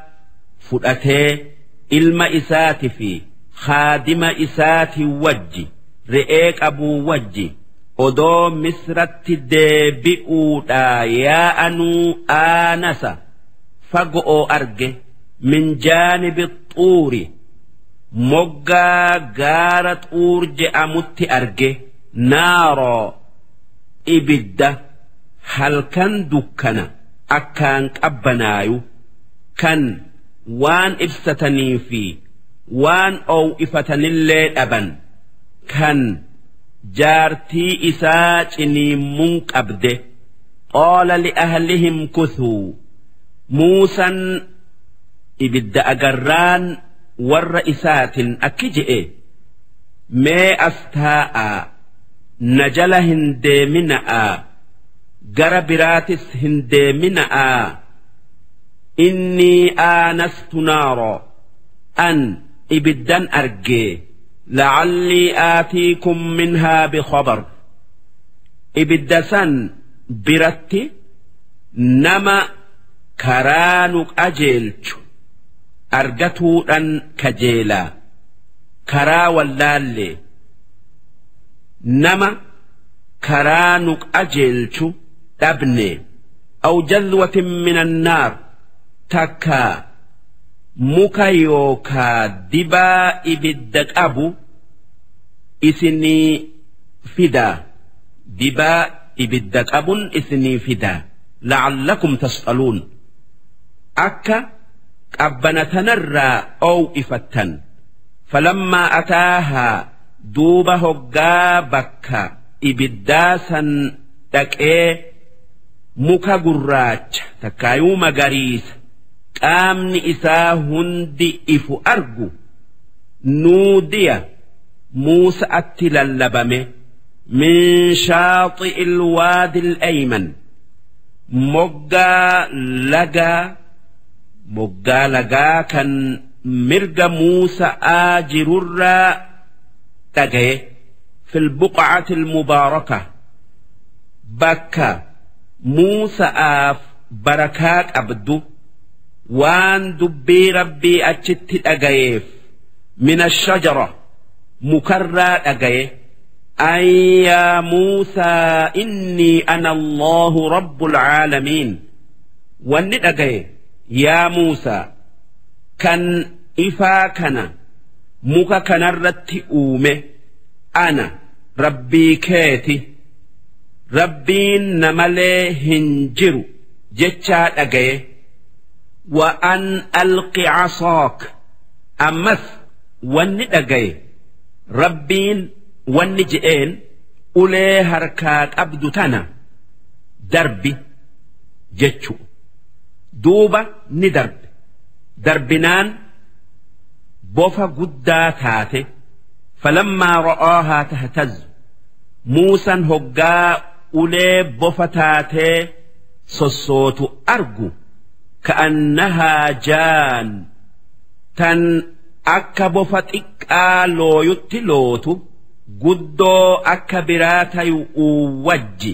S3: fudhatee ilma isaati fi khaadima isaati wajji re'ee qabuu wajji odoo Misratti deebi'uudhaa yaa'anuu, آنس fago'oo arge, من جانب الطور moggaa gaara Xuur je'amutti arge, نارا ibidda halkan dukkana akkaan qabbanaayu kan waan ibsatanii fi waan oowifatanillee dhaban kan jaartii isaa ciniimmuun qabde. قال لأهله امكثوا Muusan ibidda agarraan warra isaatin akki je'e: "Mee as taa'aa, na jala hin deemina'aa, gara biraatis hin deemina'aa. إني آنست نارا an ibiddan argee, لعلي آتيكم منها بخبر ibidda san biratti nama karaa nu qajeelchu argatuudhan kajeelaa, karaa wallaallee nama karaa nu qajeelchu dhabne, أو جذوة من النار takkaa muka yookaa dibaa ibidda qabu isinii fidaa, dibaa ibidda qabun isinii fidaa, لعلكم تصطلون akka qabbana tanarraa oowifattan. فلما أتاها duuba hoggaa bakka ibiddaa san dhaqee muka gurraacha takkaayuu magariisa qaamni isaa hundi ifu argu, نودي Muusa'atti lallabame, من شاطئ الوادي الأيمن moggaa lagaa kan mirga Muusa'aa jirurraa dhagaye, في البقعة المباركة bakka Muusa'aaf barakaa qabdu waan dubbii Rabbii achitti dhagayeef, من الشجرة mukarraa dhagaye, أن يا موسى إني أنا الله رب العالمين. Wanni dhagaye: "Yaa Muusaa, kan ifaa kana muka kanarratti uume ana Rabbii keeti, Rabbiin namalee hin jiru" jechaa dhagaye. وأن ألق عصاك ammas wanni dhagaye Rabbiin wanni je'een: "Ulee harkaa qabdu tana darbi" jechu. Duuba ni darbe. Darbinaan bofa guddaa taate. فلما رآها تهتز Muusan hoggaa ulee bofa taatee sossootu argu, كأنها جان tan akka bofa xiqqaa looyutti lootu guddoo akka biraa tayu wajji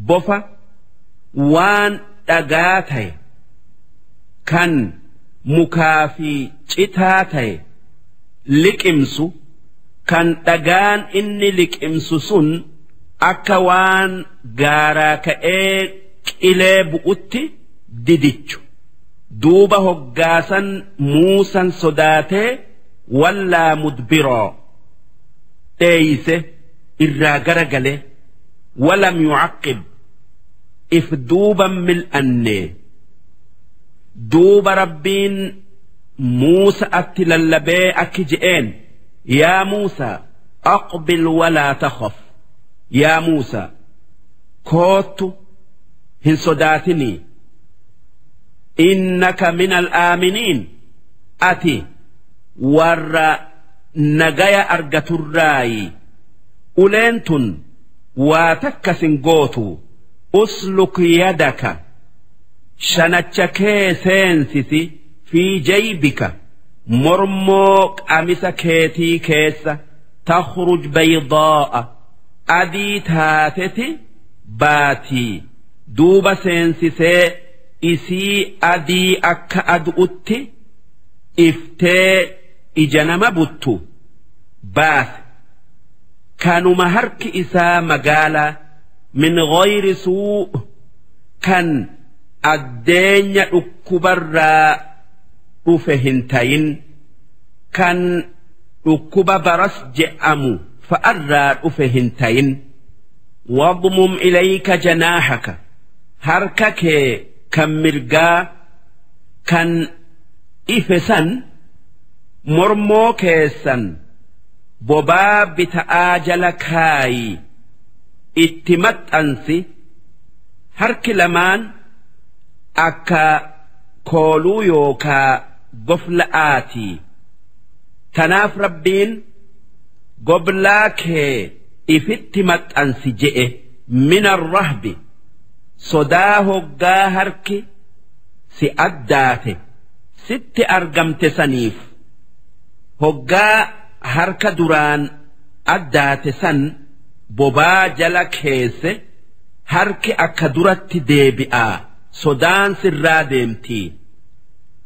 S3: bofa waan dhagaa ta'e kan mukaa fi citaa ta'e liqimsu. Kan dhagaan inni liqimsu sun akka waan gaaraa ka'ee qilee bu'utti didichu. Duuba hoggaasan Muusan sodaatee wallaa mudbiroo dheeyse irraa garagale walam yucaqqib if duuban mil'anne. Duuba Rabbiin Muusa'atti lallabee akki je'een: Yaa Muusaa, aqbil walaa takhaf. Yaa Muusaa, koottu, hin sodaatinii. Innaka min al-aaminiin, ati warra nagaya argaturraayi. Uleen tun waa takka sin gootu. Usluk yadaka, shanacha kee seensisi, fi jaybika, mormoo qamisa keetii keessa, takhruj baydaa'a, adii taateti baatii. Duuba seensisee isii adii akka adu'utti iftee ija nama buttu baase. Kanuma harki isaa magaalaa min ghayri suu, kan addeenya dhukkubarraa dhufe hin tayin, kan dhukkuba baras je'amu fa'arraa dhufe hin tayin. Wadmum ilayka janaahaka, harka kee kan mirgaa kan ife san mormoo keessan bobaa bita'aa jala kaayi, itti maxxansi. Harki lamaan akka kooluu yookaa gofla'aatii. Tanaaf Rabbiin goblaa kee ifitti maxxansi je'e. Min arrahbi, sodaa hoggaa harki si addaate sitti argamte saniif, hoggaa harka duraan addaate san bobaa jala keesse, harki akka duratti deebi'aa, sodaan sirraa deemtii.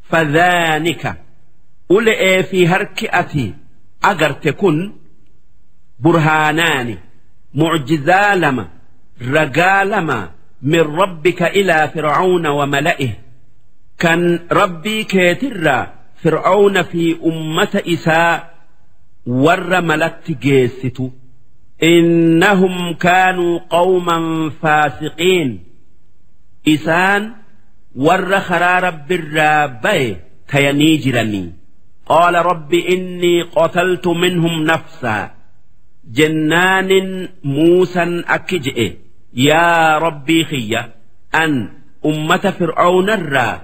S3: Fadhaanika, ule'ee fi harki ati agarte kun, burhaanaani, mucjizaa lama, ragaa lama, min rabbika ilaa Fir'auna wa mala'ih, kan Rabbii keetirraa Fir'auna fi ummata isaa warra malatti geessitu. Innahum kaanuu qawman faasiqiin, isaan warra karaa Rabbirraa baye tayanii jiranii. Qaala rabbi innii qataltu minhum nafsaa jennaanin, Muusan akki je'e: Yaa Rabbii kiyya, an ummata Fir'aawnarraa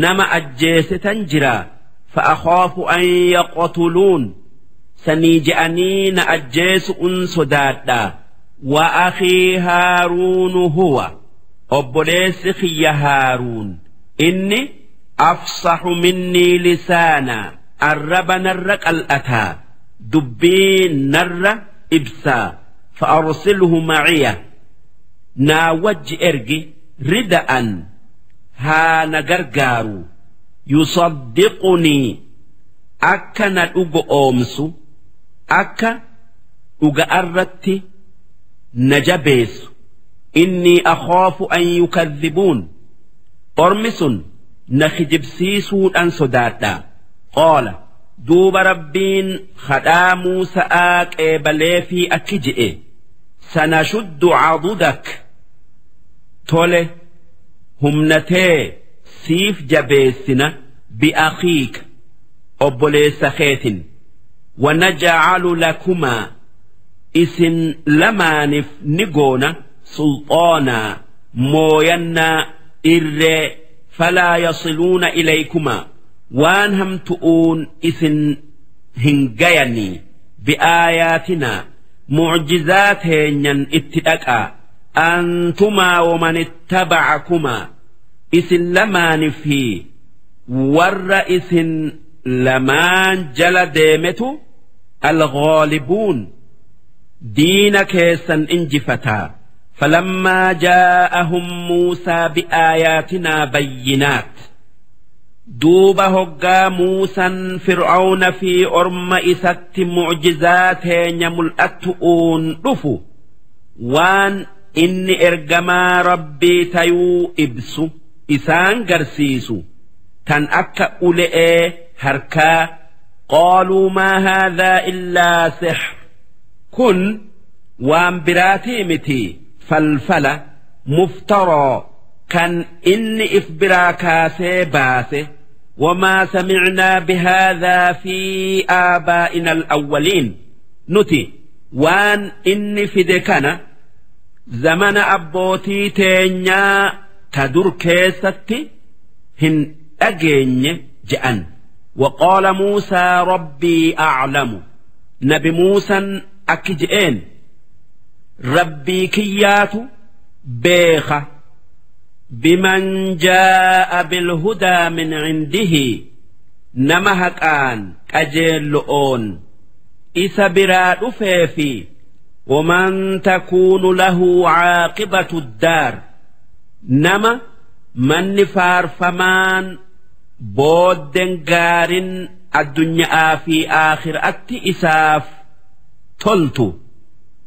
S3: nama ajjeesetan jira. فأخاف أن يقتلون, sanii je'anii na ajjeesu'un sodaadha. وأخي هارون هو, obboleessi kiyya Haaruun inni, أفصح مني لسانا, arraba narra qal'ataa, dubbii narra ibsaa. فأرسله معي, naa wajji ergi, rida'an haa na gargaaru, يصدقني, akka na dhugo oomsu, akka dhuga'arratti na jabeessu. إني أخاف أن يكذبون, ormi sun na kijibsiisuudhaan sodaadha. قال, duuba Rabbiin kadhaa Muusa'aa qeebalee fi akki je'e: سنشد عضدك, tole, humnatee siif jabeessina, بأخيك, obboleessa keetin, ونجعل لكما, isin lamaaniif ni goona, سلطانا, mooyannaa, irree, فلا يصلون إليكما, waan hamtu'uun isin hin gayanii. بآياتنا, mucjizaa teenyan itti dhaqaa, أنتما ومن اتبعكما, isin lamaani fi warra isin lamaan jala deemetu, الغالبون, diina keessan injifataa. فلما جاءهم موسى بآياتنا بينات. Duuba hoggaa Muusan Fir'aawna fi orma isatti mucjizaa teenya mul'attu'uun dhufu waan inni ergamaa Rabbii tayuu ibsu isaan garsiisu tan akka ule'ee harkaa qaaluu maa haadhaa illaa sihr kun waan biraatii miti falfala muftaroo kan inni if biraa kaasee baase. وما سمعنا بهذا في آبائنا الأولين نتي وان إني في دكنا زمن أبوتي تينيا تدر كيستي هن أجين جأن. وقال موسى ربي أعلم نبي موسى أكجئين ربي كيات بيخة بمن جاء بالهدى من عنده نمهك آن أجلؤون إسبرا أفيفي ومن تكون له عاقبة الدار نما من فار فمان بودن قارن الدنيا في آخر أتي إساف تلت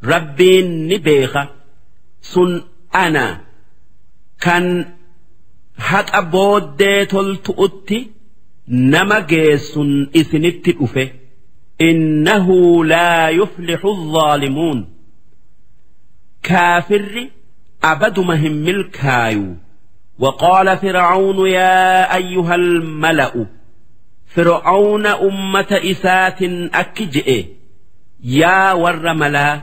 S3: ربي نبيخ سن أنا كان haqa booddee toltu'utti nama geessun isinitti dhufe innahu laa yuflixu adh-dhaalimuun kaafirri abaduma hin milkaayu. وقال فرعون يا أيها الملأ فرعون أمة إسات أكجئ يا ور ملا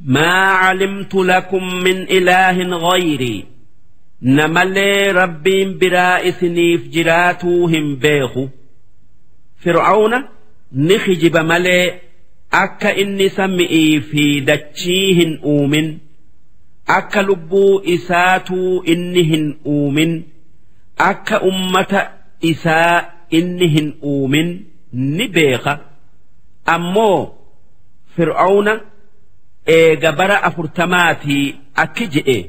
S3: ما علمت لكم من إله غيري نملي ربين برا إسنيف جراتوهم بيخو. فرعون نخجب ملي أكا إني سمئي في دتشيهن أومن أكا لبو إساتو إنهن أومن أكا أمة إساء إنهن أومن نبيخ. أمو فرعون إيغبر أفرتماتي أكجئ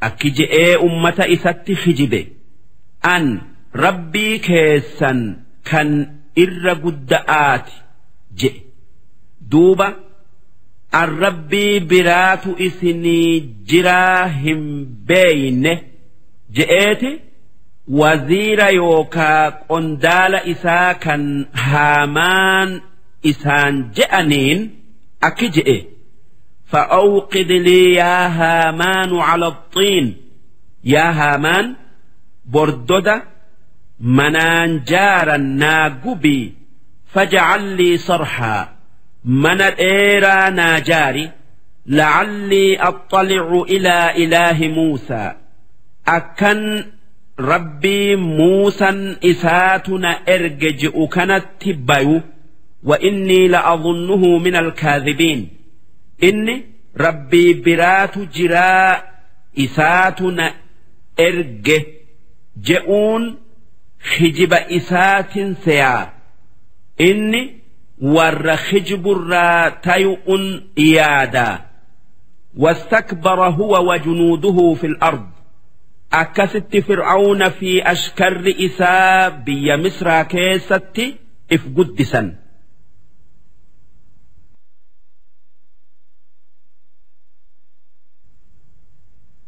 S3: أكجئ أمة إسات خجبه أن ربي كيسا كان إر قدآت جئ دوبا الربي برات إسني جراهم بين جئت وزير يوكا قندال إسا كان هامان إسان جأنين أكجئ فأوقد لي يا هامان على الطين يا هامان برددة منان جارا ناقبي فاجعل لي صرحا من الإيرا ناجاري لعلي أطلع إلى إله موسى أكن ربي موسى إساتنا إرجج أكنت تبايو وإني لأظنه من الكاذبين إني ربي برات جراء إساتنا إرجه جئون خجب إسات سيا إني ور خجب الراتيء إيادا. واستكبر هو وجنوده في الأرض أكست فرعون في أشكر إساء بي مصر كيست إفقدسا.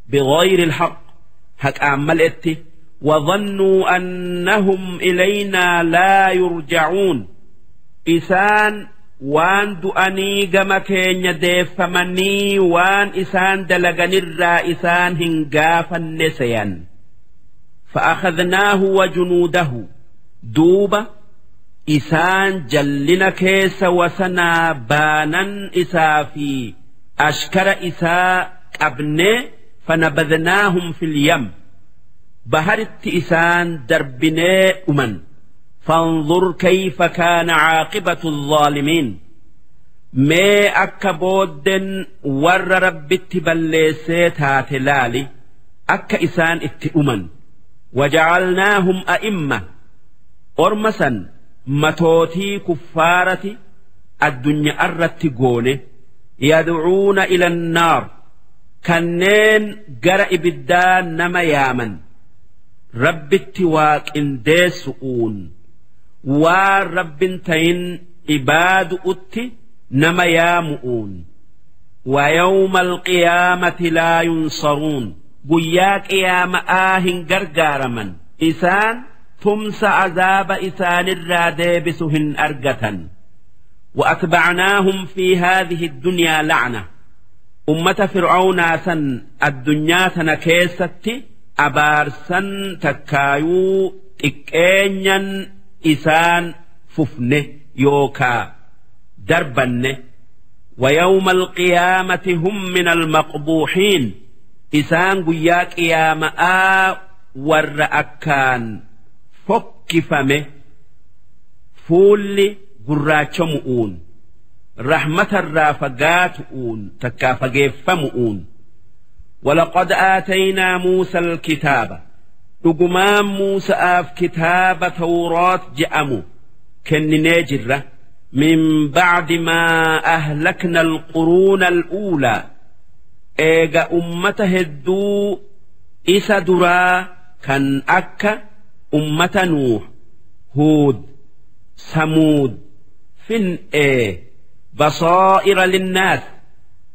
S3: بغير الحق هك أعمل وظنوا أنهم إلينا لا يرجعون إسان وان دؤني جمكين ديفمني وان إسان دلغن الرائسان هنقافا نسيا. فأخذناه وجنوده دوبة إسان جلنا كيس وسنا بانا إسافي أشكر إساء أبني فنبذناهم في اليم بهرت إسان دربني أمن. فانظر كيف كان عاقبة الظالمين ما أكبود ور ربت بلسيت هاتلالي أك إسان اتئمن. وجعلناهم أئمة أرمسا متوتي كفارة الدنيا أرت قوله يدعون إلى النار كنين جرأ بالدان نما يامن. Rabbitti waa qindeessu'uun waan Rabbin tayin ibaadu'utti nama yaamu'uun. ويوم القيامة لا ينصرون guyyaa qiyaama'aa hin gargaaraman, isaan tumsa azaaba isaanirraa deebisu hin argatan. وأتبعناهم في هذه الدنيا لعنة ummata Fir'aawnaa san addunyaa tana keessatti abaarsan takkaayuu xiqqeenyan isaan fufne yookaa darbanne. ويوم القيامة هم من المقبوحين isaan guyyaa qiyaama'aa warra akkaan fokkifame, fuulli gurraachomu'uun, rahmatarraa fagaatu'uun takkaa fageeffamu'uun. ولقد آتينا موسى الكتاب dhugumaan Muusa'aaf kitaaba Tawraat je'amu kenninee jirra, من بعد ما أهلكنا القرون الأولى eega ummata hedduu isa duraa kan akka ummata Nuuh, Huud, Samuud fin'ee. بصائر للناس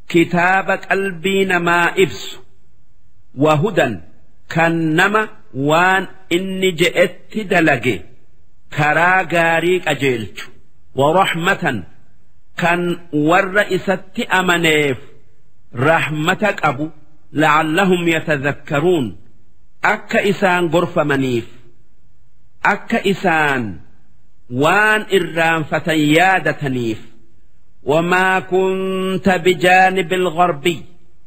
S3: kitaaba qalbii namaa ibsu, وهدى kan nama waan inni je'etti dalage karaa gaarii qajeelchu, ورحمة kan warra isatti amaneef rahmata qabu, لعلهم يتذكرون akka isaan gorfamaniif, akka isaan waan irraanfatan yaadataniif. وما كنت بجانب الغربي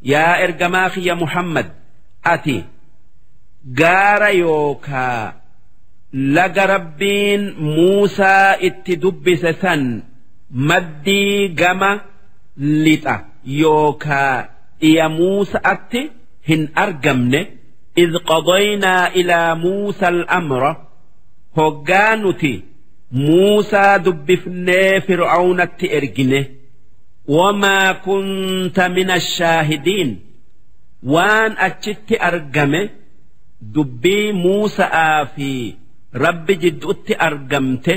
S3: yaa ergamaa kiyya Muhammad, ati gaara yookaa laga Rabbiin Muusaa itti dubbise san maddii gama lixa yookaa dhiya Muusa'atti hin argamne. إذ قضينا إلى موسى الأمر hoggaa nuti Muusaa dubbifnee Fir'aawnatti ergine. وما كنت من الشاهدين waan achitti argame, dubbii Muusa'aa fi Rabbi jidduutti argamte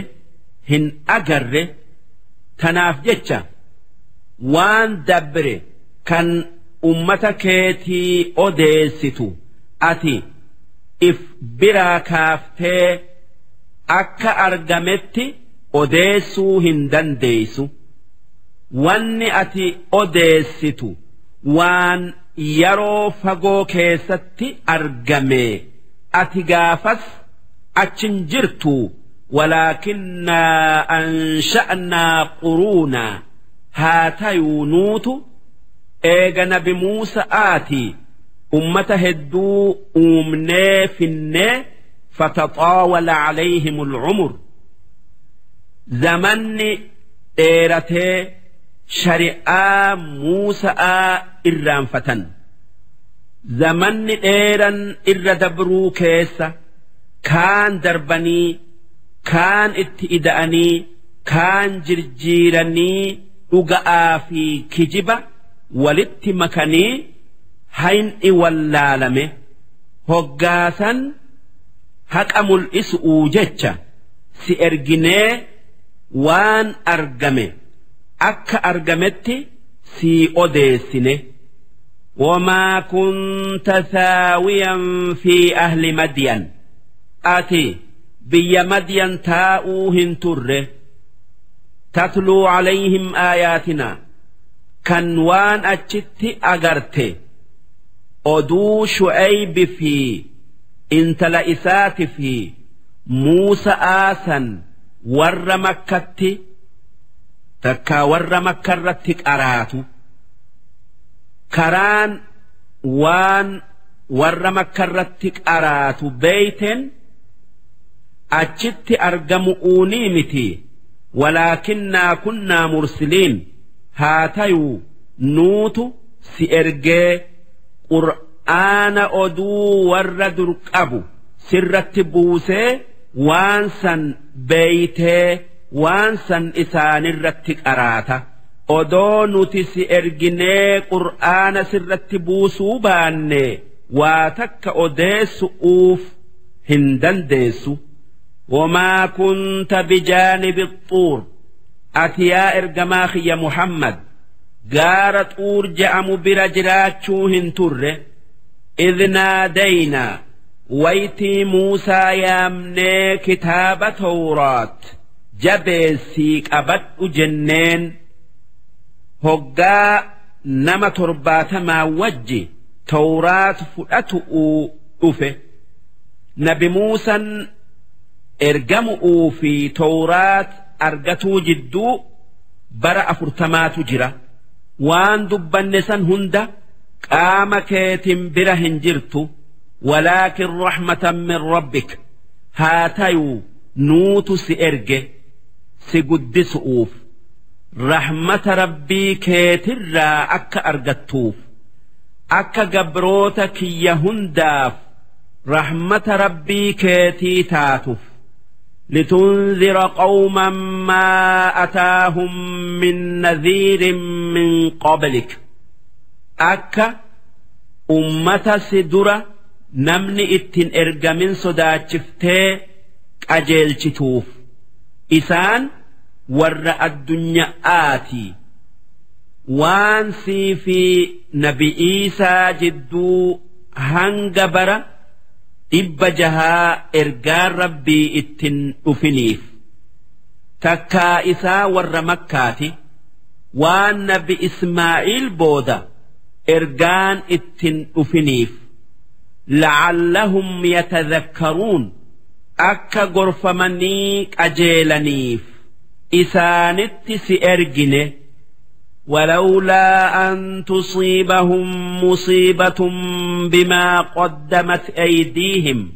S3: hin agarre. Tanaaf jecha waan dabre kan ummata keetii odeessitu ati if biraa kaaftee akka argametti odeessuu hin dandeessu. Wanni ati odeessitu waan yeroo fagoo keessatti argame, ati gaafas achin jirtu. ولكنا أنشأنا قرونا haa tayuu nuutu eega nabi Muusa'aati ummata hedduu uumnee finnee. فتطاول عليهم العمر zamanni dheeratee shari'aa Muusa'aa irraanfatan. Zamanni dheeran irra dabruu keessa kaan darbanii, kaan itti ida'anii, kaan jirjiiranii, dhuga'aa fi kijiba walitti makanii hayni wallaalame. Hoggaasan haqa mul'isu'uu jecha si erginee waan argame akka argametti sii odeessine. وما كنت ثاويا في أهل مدين ati biyya Madyan taa'uu hin turre, تتلو عليهم آياتنا kan waan achitti agarte oduu Shu'aybi fi intala isaati fi Muusa'aa san warra Makkatti takkaa warra Makkarratti qaraatu. Karaan waan warra Makkarratti qaraatu beeyten achitti argamu uunii miti. ولكنا كنا مرسلين haa tayuu nuutu si ergee Qur'aana oduu warra dur qabu sirratti buusee waan san beeytee waan san isaanirratti qaraata. Odoo nuti si erginee Qur'aana sirratti buusuu baanne waa takka odeessu'uuf hin dandeessu. Wamaa kunta bijaanibi xuur, ati yaa ergamaa kiyya Muhammad gaara Xuur je'amu bira jiraachuu hin turre. Idh naadaynaa, waytii Muusaa yaamnee kitaaba Tawraat jabeessii qabadhu jenneen, hoggaa nama 70 wajji Tawraat fudhatu'uu dhufe. Nabi Muusan ergamu'uu fi Tawraat argatuu jidduu bara 40tu jira. Waan dubbanne san hunda qaama keetin bira hin jirtu, walaakin rahmatan min rabbik, haa tayuu nuutu si erge si guddisu'uuf, rahmata Rabbii keetirraa akka argattuuf, akka gabroota kiyya hundaaf rahmata Rabbii keetii taatuf. Litunzira qawman maa ataahum min nadhiirin min qablik, akka ummata si dura namni ittin ergamin sodaachiftee qajeelchituuf. Isaan warra addunya'aati. Waan sii fi Nabi Iisaa jidduu hanga bara 600 ergaan Rabbii ittin dhufiniif. Takkaa isaa warra Makkaati, waan Nabi Ismaa'iil booda ergaan ittin dhufiniif. La'allahum yatadhakkaruun, akka gorfamanii qajeelaniif isaanitti si ergine. ولولا أن تصيبهم مصيبة بما قدمت أيديهم،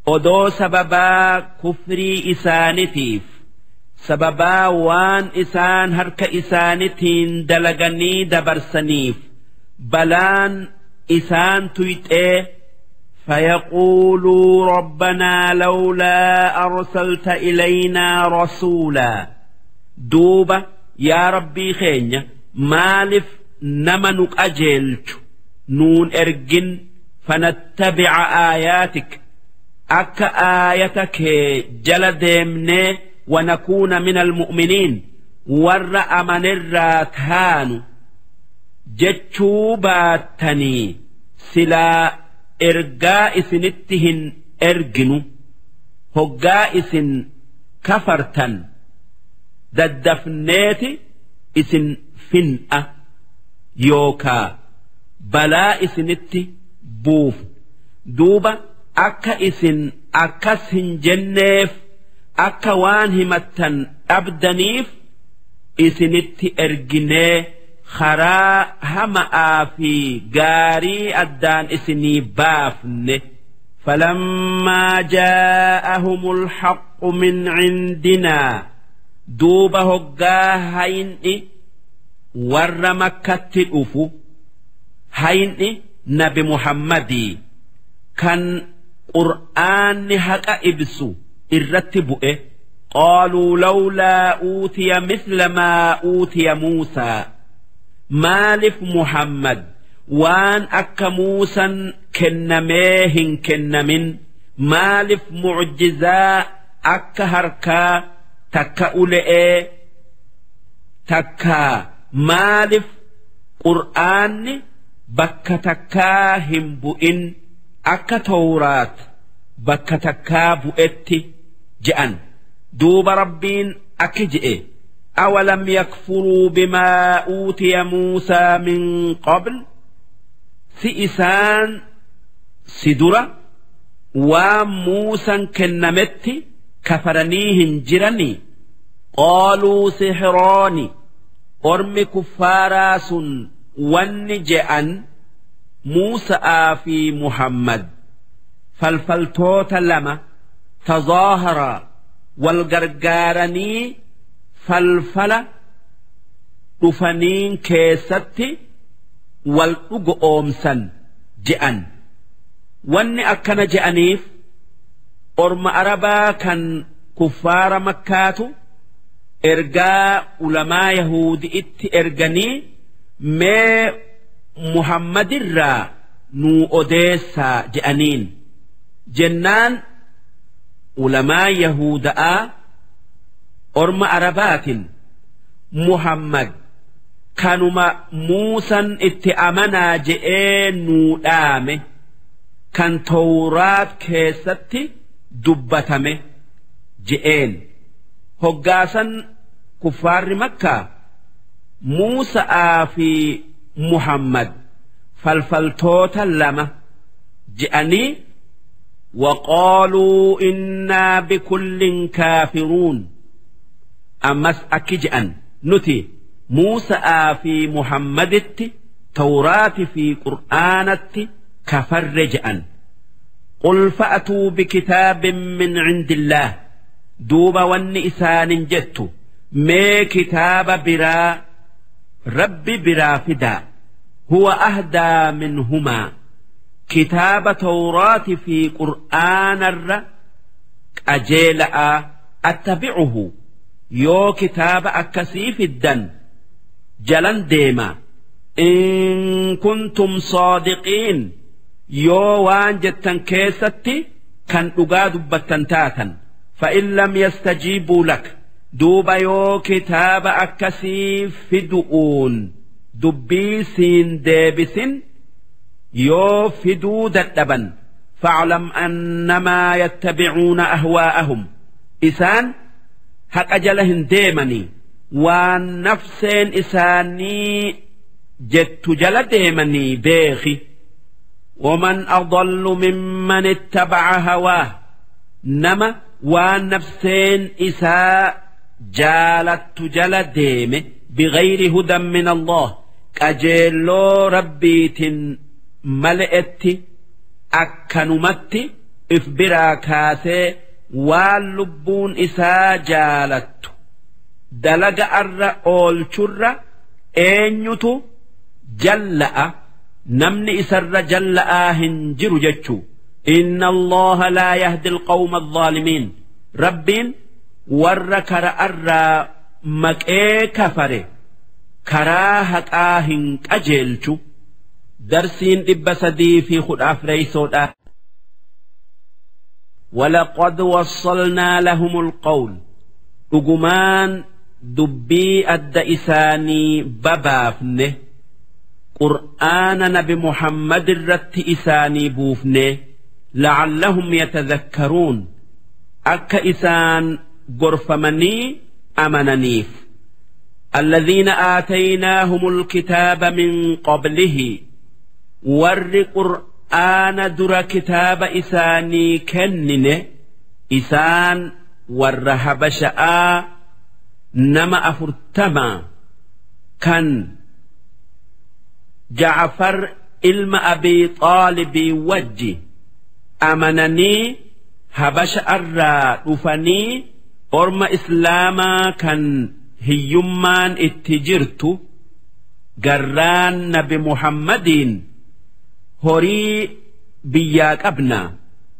S3: odoo sababaa kufrii isaanitiif, sababaa waan isaan harka isaanitiin dalaganii dabarsaniif balaan isaan tuyxee, فيقولوا ربنا لولا أرسلت إلينا رسولا، duuba yaa Rabbii keenya, maaliif nama nu qajeelchu nuun ergin, فنتبع آياتك, akka aayata kee jala deemnee, ونكون من المؤمنين, warra amanirraa taanu jechuu baattanii, silaa ergaa isinitti hin erginu. Hoggaa isin kafartan daddafneeti isin fin'a yookaa balaa isinitti buuf. Duuba akka isin akkas hin jenneef, akka waan himattan dhabdaniif isinitti erginee karaa hama'aa fi gaarii addaan isinii baafne. فلما جاءهم الحق من عندنا، duuba hoggaa hayni warra Makkatti dhufu, hayni Nabi Muhammadii kan Qur'aanni haqa ibsu irratti bu'e, قالوا لولا أوتي مثل ما أوتي موسى, maaliif Muhammad waan akka Muusan kennamee hin kennamin? Maaliif mucjizaa akka harkaa takka ule'ee takka, maaliif Qur'aanni bakka takkaa hin bu'in akka Tawraat bakka takkaa bu'etti je'an? Duuba Rabbiin akki je'e: أولم يكفروا بما أوتي موسى من قبل, si isaan si dura waan Muusan kennametti kafaranii hin jiranii? قالوا سحران, ormi kuffaaraa sun wanni je'an, Muusa'aa fi Muhammad falfaltoota lama, تظاهرا, wal gargaaranii falfala dhufaniin keessatti wal dhugo oomsan je'an. Wanni akkana je'aniif orma Arabaa kan kuffaara Makkaatu ergaa ulamaa Yahudi'itti erganii, mee Muhammadirraa nuu odeessaa je'aniin. Jennaan ulamaa Yahuuda'aa orma Arabaatiin Muhammad kanuma Muusan itti amanaa je'ee nuu dhaame kan Tawraat keessatti dubbatame je'een. Hoggaasan kuffaarri Makkaa Muusa'aa fi Muhammad falfaltoota lama je'anii وقالوا إنا بكل كافرون أمس أكجأن نتي موسى في محمد توراة في قرآنة كفرجأن قل فأتوا بكتاب من عند الله دوب والنئسان جت ما كتاب برا رب برا فدا هو أهدى منهما كتاب توراة في قرآن الر أجيلأ أتبعه يو كتاب أكسيف الدن جلن ديما إن كنتم صادقين يو وان جتن كيستي كان أقاد بتنتاتا فإن لم يستجيبوا لك دوب يو كتاب أكسيف دؤون دبيسين ديبسين يو فدو دتبا فاعلم أنما يتبعون أهواءهم إسان حق أجلهن ديمني وان نفسين إساني جت جل ديمني بيخي ومن أضل ممن اتبع هواه نما وان نفسين إساء جالت جل ديم بغير هدى من الله أجلو ربيت ملئت أكنمت إفبرا كاسي واللبون إسا جالت دلق أر أول شر أين جلأ نمني إسر جلأ هنجر جتشو إن الله لا يهدي القوم الظالمين ربين ور كرا أر مكئ كفره كراهة آهن أجلتو درسين 300 في خد أفريسودا ولقد وصلنا لهم القول أجمان دبي الدئساني ببافنه قرآن نبي محمد الرت إساني بوفنه لعلهم يتذكرون أك إسان غرفمني أمننيف الذين آتيناهم الكتاب من قبله ور قرآن در كتاب إساني كنن إسان ور حبشاء نما أفرتما كان جعفر إلم أبي طالب وجي أمنني حبش أرى رفني أرم إسلاما كان هيمان اتجرت جران نبي محمدين هوري بياك أبنا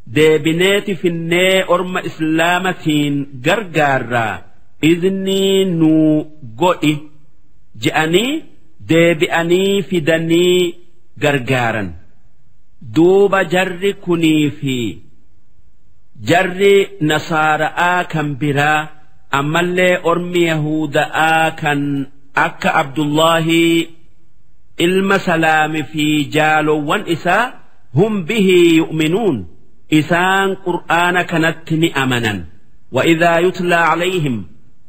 S3: ديبنيتي في الني أرم إسلامتين غرغارا إذني نو قئي جأني deebi'anii fidanii gargaaran duuba jarri kunii fi jarri nasaara'aa kan biraa ammallee ormi yahuuda'aa kan akka Abdullaahi ilma Salaami fi jaalowwan isaa hum bihi yu'minuun isaan qur'aana kanatti ni amanan wa idhaa yutlaa calayhim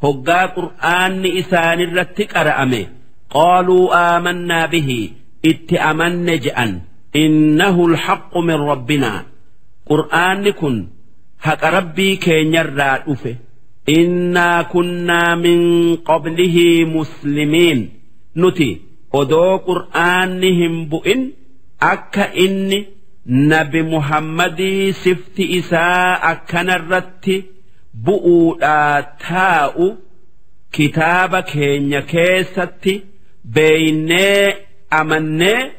S3: hoggaa qur'aanni isaanirratti qara'ame قالوا آمنا به اتأمن جأن إنه الحق من ربنا قرآن كن حق ربي كين يرى إنا كنا من قبله مسلمين نتي أدو قرآنهم بؤن أكا إني نبي محمد سفت إساء أكا نرت بؤ تاء كتاب كين كيستي بيني أمني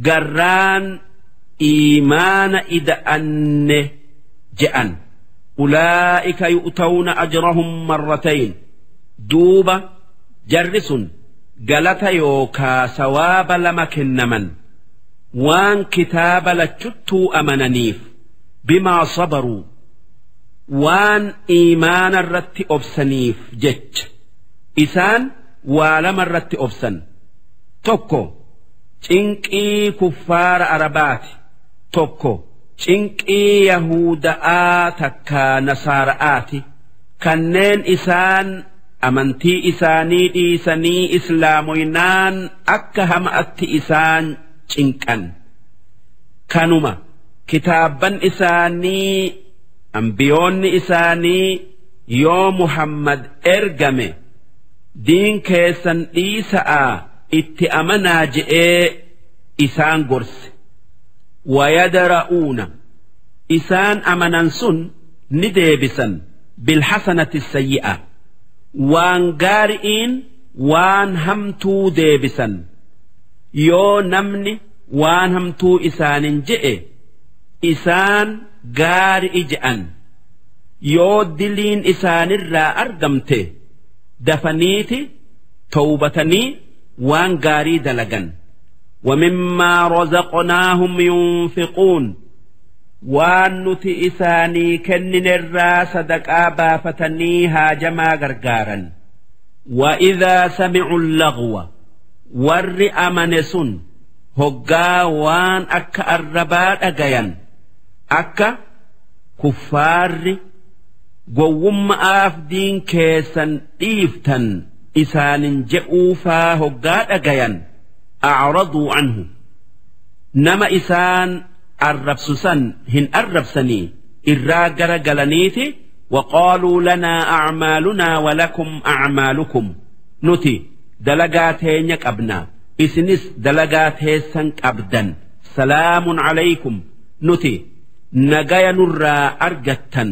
S3: قران إيمان إذا أن جأن أولئك يؤتون أجرهم مرتين دوبة جرس قلت يوكا سواب لمكن من وان كتاب لتشتو أمننيف Bimaa sabaruu, waan iimaana irratti obsaniif jecha. Isaan waa lama irratti obsan. Tokko cinqii kuffaara Arabaati, tokko cinqii Yahuda'aa takkaa Nasaara'aati, kanneen isaan amantii isaanii dhiisanii islaamoynaan akka hama'atti isaan cinqan. Kanuma kitaabban isaanii, ambiyoonni isaanii yoo Muhammad ergame diin keessan dhiisa'aa itti amanaa je'ee isaan gorse. Wayadra'uuna, isaan amanan sun ni deebisan, bilhasanati sayyi'a, waan gaari'iin waan hamtuu deebisan. Yoo namni waan hamtuu isaanin je'e, isaan gaari'i je'an. Yoo diliin isaanirraa argamte, dafaniiti tawbatanii waan gaarii dalagan. ومما رزقناهم ينفقون, waan nuti isaanii kenninerraa sadaqaa baafatanii haajamaa gargaaran. وإذا سمعوا اللغو, warri amane sun hoggaa waan akka arrabaa dhagayan, akka kuffaarri gowwumma'aaf diin keessan dhiiftan isaanin je'uufaa hoggaa dhagayan, أعرضوا عنه, nama isaan arrabsu san hin arrabsanii, irraa gara galaniiti, وقالوا لنا أعمالنا ولكم أعمالكم, nuti dalagaa teenya qabna, isinis dalagaa teessan qabdan, سلام عليكم, nuti nagaya nurraa argattan,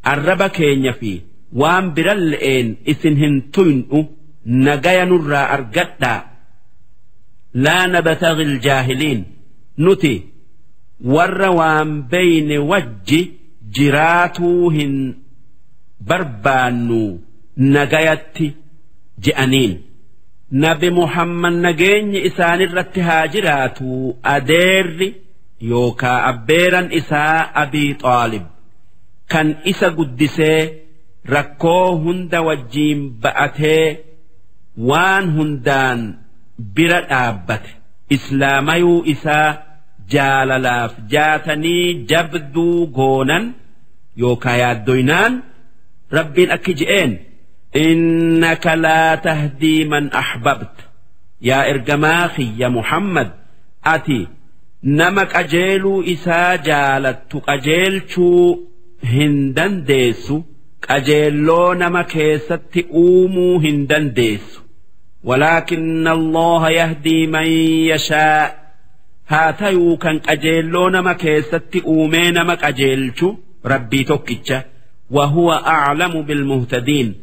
S3: arraba keenya fi waan biran le'een isin hin tuynu, nagaya nurraa argadhaa. لا نبتغي الجاهلين, nuti warra waan beyne wajji jiraatuu hin barbaannu, nagayatti je'aniin. Nabi Muhammad, nageenyi isaanirratti haa jiraatu, adeerri yookaa abbeeran isaa Abii Xaalib kan isa guddisee rakkoo hunda wajjiin ba'atee waan hundaan bira dhaabbate, islaamayuu isaa jaalalaaf jaatanii jabduu goonan yookaa yaaddoynaan, Rabbiin akki je'een: إنك لا تهدي من أحببت, yaa ergamaa kiyya Muhammad, ati nama qajeeluu isaa jaalattu qajeelchuu hin dandeessu, qajeelloo nama keessatti uumuu hin dandeessu. ولكن الله يهدي من يشاء, haa tayuu kan qajeelloo nama keessatti uumee nama qajeelchu Rabbii tokkicha. وهو أعلم بالمهتدين,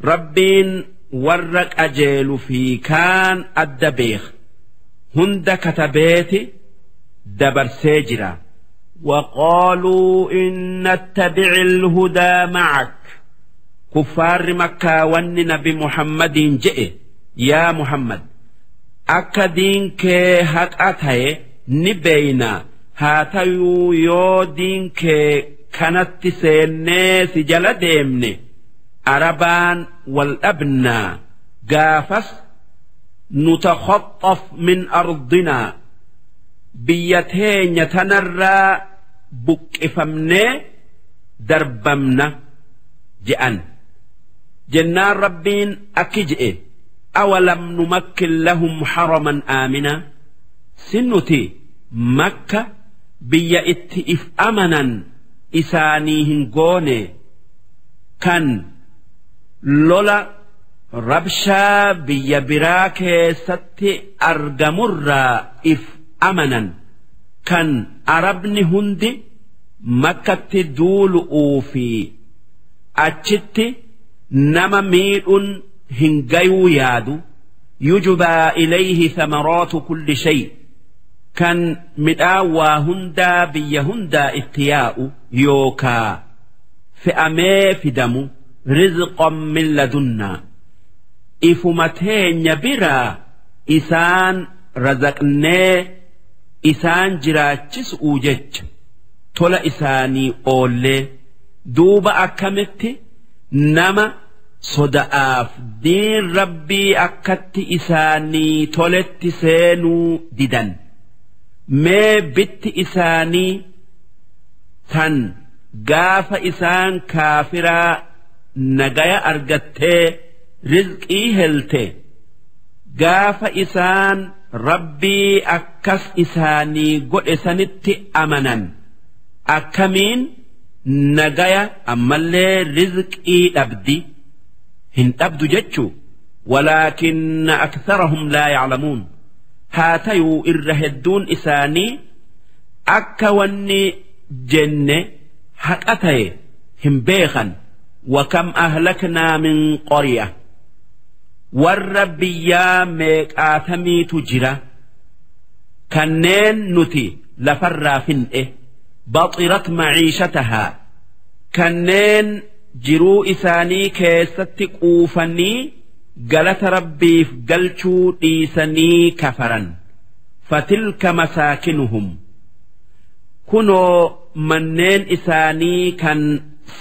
S3: Rabbiin warra qajeelu fi kaan adda beek, hunda katabeeti dabarsee jira. وقالوا إن نتبع الهدى معك, kuffaarri Makkaa wanni Nabi Muhammadiin je'e: yaa Muhammad, akka diin kee haqa ta'e ni beeyna, haa tayuu yoo diin kee kanatti seennee si jala deemne, Arabaan wal dhabnaa, gaafas نتخطف من أرضنا, biyya teenya tanarraa buqqifamnee darbamna je'an. Jennaan Rabbiin akki je'e: أولم نمكن لهم حرما آمنا, si nuti Makka biyya itti if amanan isaanii hin goone, kan lola rabshaa biyya biraa keessatti argamurraa if amanan, kan Arabni hundi Makkatti duulu'uu fi achitti nama miidhun hin gayuu yaadu, يجبى إليه ثمرات كل شيء, kan midhaan waa hundaa biyya hundaa itti yaa'u yookaa fe'amee fidamu, رزقا من لدنا, ifuma teenya biraa isaan razaqnee isaan jiraachisuu jecha. tola isaanii oollee duuba akkamitti nama soda'aaf diin rabbii akkatti isaanii toletti seenuu didan mee bitti isaanii tan gaafa isaan kaafiraa nagaya argattee rizqii helte gaafa isaan rabbii akkas isaanii godhe sanitti amanan akkamiin nagaya ammallee rizqii dhabdi hin dhabdu jechuu walaakinna aktharahum laa ya'lamuun haa tayuu irra hedduun isaanii akka wanni jenne haqa ta'e hin beekan. Wakam ahlaknaa min qoriya warra biyyaa meeqaatamiitu jira kanneen nuti lafarraa fin'e baxirat maciishatahaa kanneen jiruu isaanii keessatti quufanii galata rabbiif galchuu dhiisanii kafaran fatilka masaakinuhum kunoo manneen isaanii kan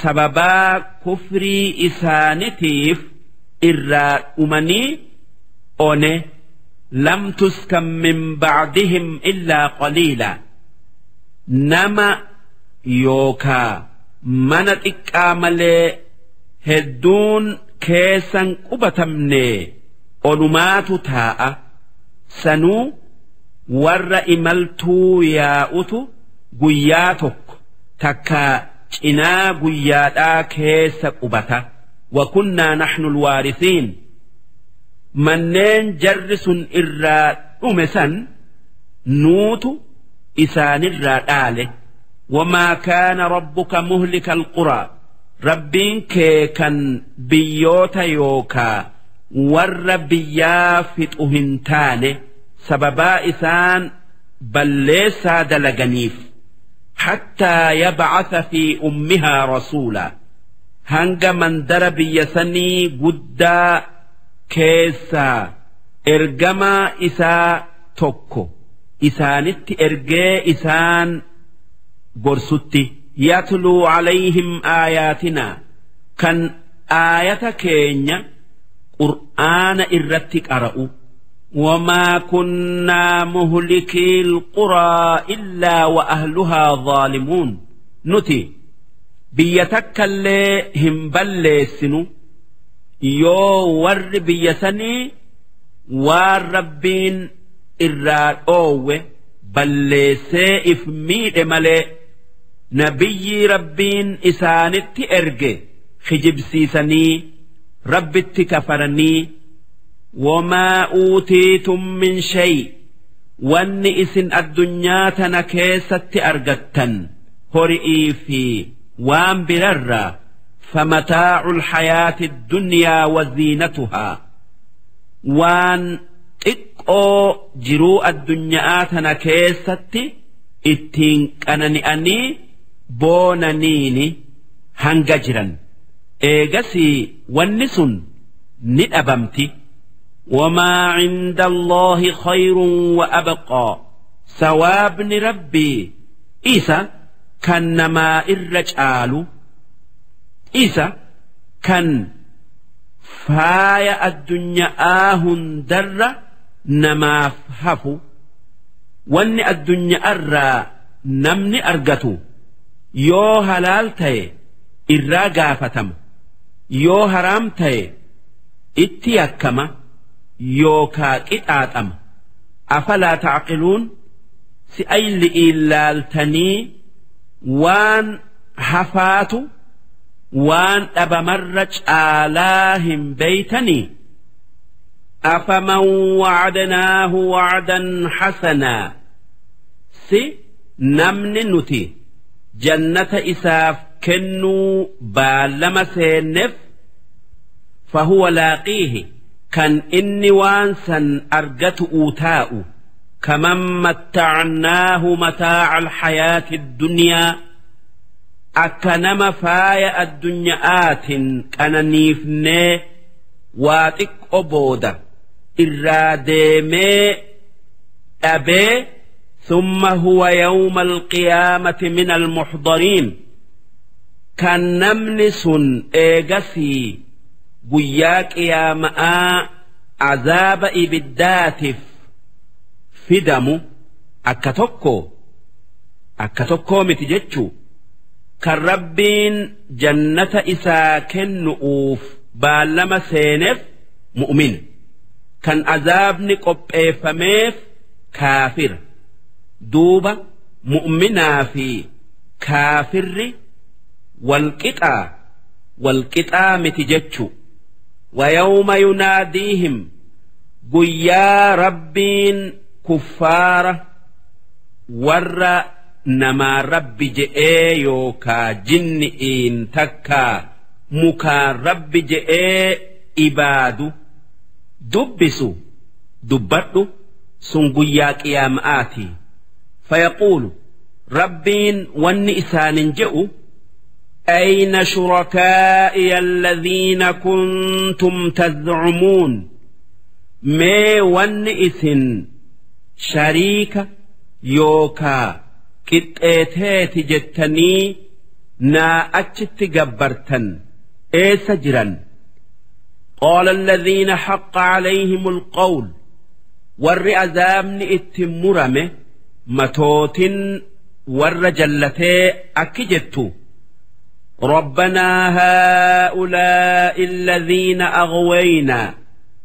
S3: sababaa kufrii isaanitiif irraa dhumanii one lam tuskan min ba'dihim illaa qaliila nama yookaa mana xiqqaa malee hedduun keessan qubatamne olumaatu taa'a sanuu warra imaltuu yaa'utu guyyaa tokko takka cinaa guyyaadhaa keessa qubata. Wakunnaa naxnu alwaarisiin manneen jarri sun irraa dhume san nuutu isaanirraa dhaale. Wamaa kaana rabbuka muhlika alquraa rabbiin kee kan biyyoota yookaa warra biyyaa fixu hin taane sababaa isaan balleessaa dalaganiif hattaa yabcatha fi ummihaa rasuulaa hanga mandara biyya sanii guddaa keessaa ergamaa isaa tokko isaanitti ergee isaan gorsutti yatluu calayhim aayaatinaa kan aayata keenya qur'aana irratti qara'u. Wamaa kunnaa muhlikii alquraa illaa wa ahluhaa zaalimuun nuti biyya takkallee hin balleessinu yoo warri biyya sanii waan rabbiin irraa dhoowwe balleessee if miidhe malee nabiyyi rabbiin isaanitti erge kijibsiisanii rabbitti kafaranii. Wamaa uutiitum min shay wanni isin addunyaa tana keessatti argattan hori'ii fi waan birarraa famataa'u alxayaati addunyaa waziinatuhaa waan xiqqoo jiruu addunyaa tana keessatti ittiin qanani'anii boonaniini hanga jiran eegasii wanni sun ni dhabamti. Wamaa cinda Allaahi khayrun wa abqaa sawaabni rabbii isa kan namaa irra caalu isa kan faaya addunyaa hundarra namaaf hafu wanni addunyaarraa namni argatu yoo halaal ta'e irraa gaafatama yoo haraam ta'e itti yakkama yookaa qixaaxama. Afalaa ta'qiluun si ayli ilaaltanii waan hafaatu waan dhabamarra caalaa hin beeytanii. Afaman wacadnaahu wacdan hasanaa si namni nuti jannata isaaf kennuu baallama seenneef fahuwa laaqiihi kan inni waan san argatu utaa'u kaman mattacnaahu mataaca alxayaati addunyaa akka nama faaya addunya'aatiin qananiifnee waa xiqqo booda irraa deemee dhabee ثم هو يوم القيامة من المحضرين كان نمني سن إيغسي guyyaa qiyaama'aa azaaba ibiddaatiif fidamu akka tokko akka tokkoo miti jechuu kan Rabbiin jannata isaa kennu'uuf baallama seeneef mu'mina kan azaabni qopheeffameef kaafira duuba mu'minaa fi kaafirri walqixaa walqixaa miti jechuu. ويوم يناديهم قيا ربين كفارة ور نما رب جئي يوكا جنئين تكا مكا رب جئي إبادو دبسو دبتو سنقيا قيام آتي فيقول ربين ون إسان جئو أين شركائي الذين كنتم تزعمون mee wanni isin shariika yookaa qixxeeteeti jettanii naa achitti gabbartan eessa jiran? قال الذين حق عليهم القول warri azaabni itti murame matootin warra jallatee akki jettu: ربنا هؤلاء الذين أغوينا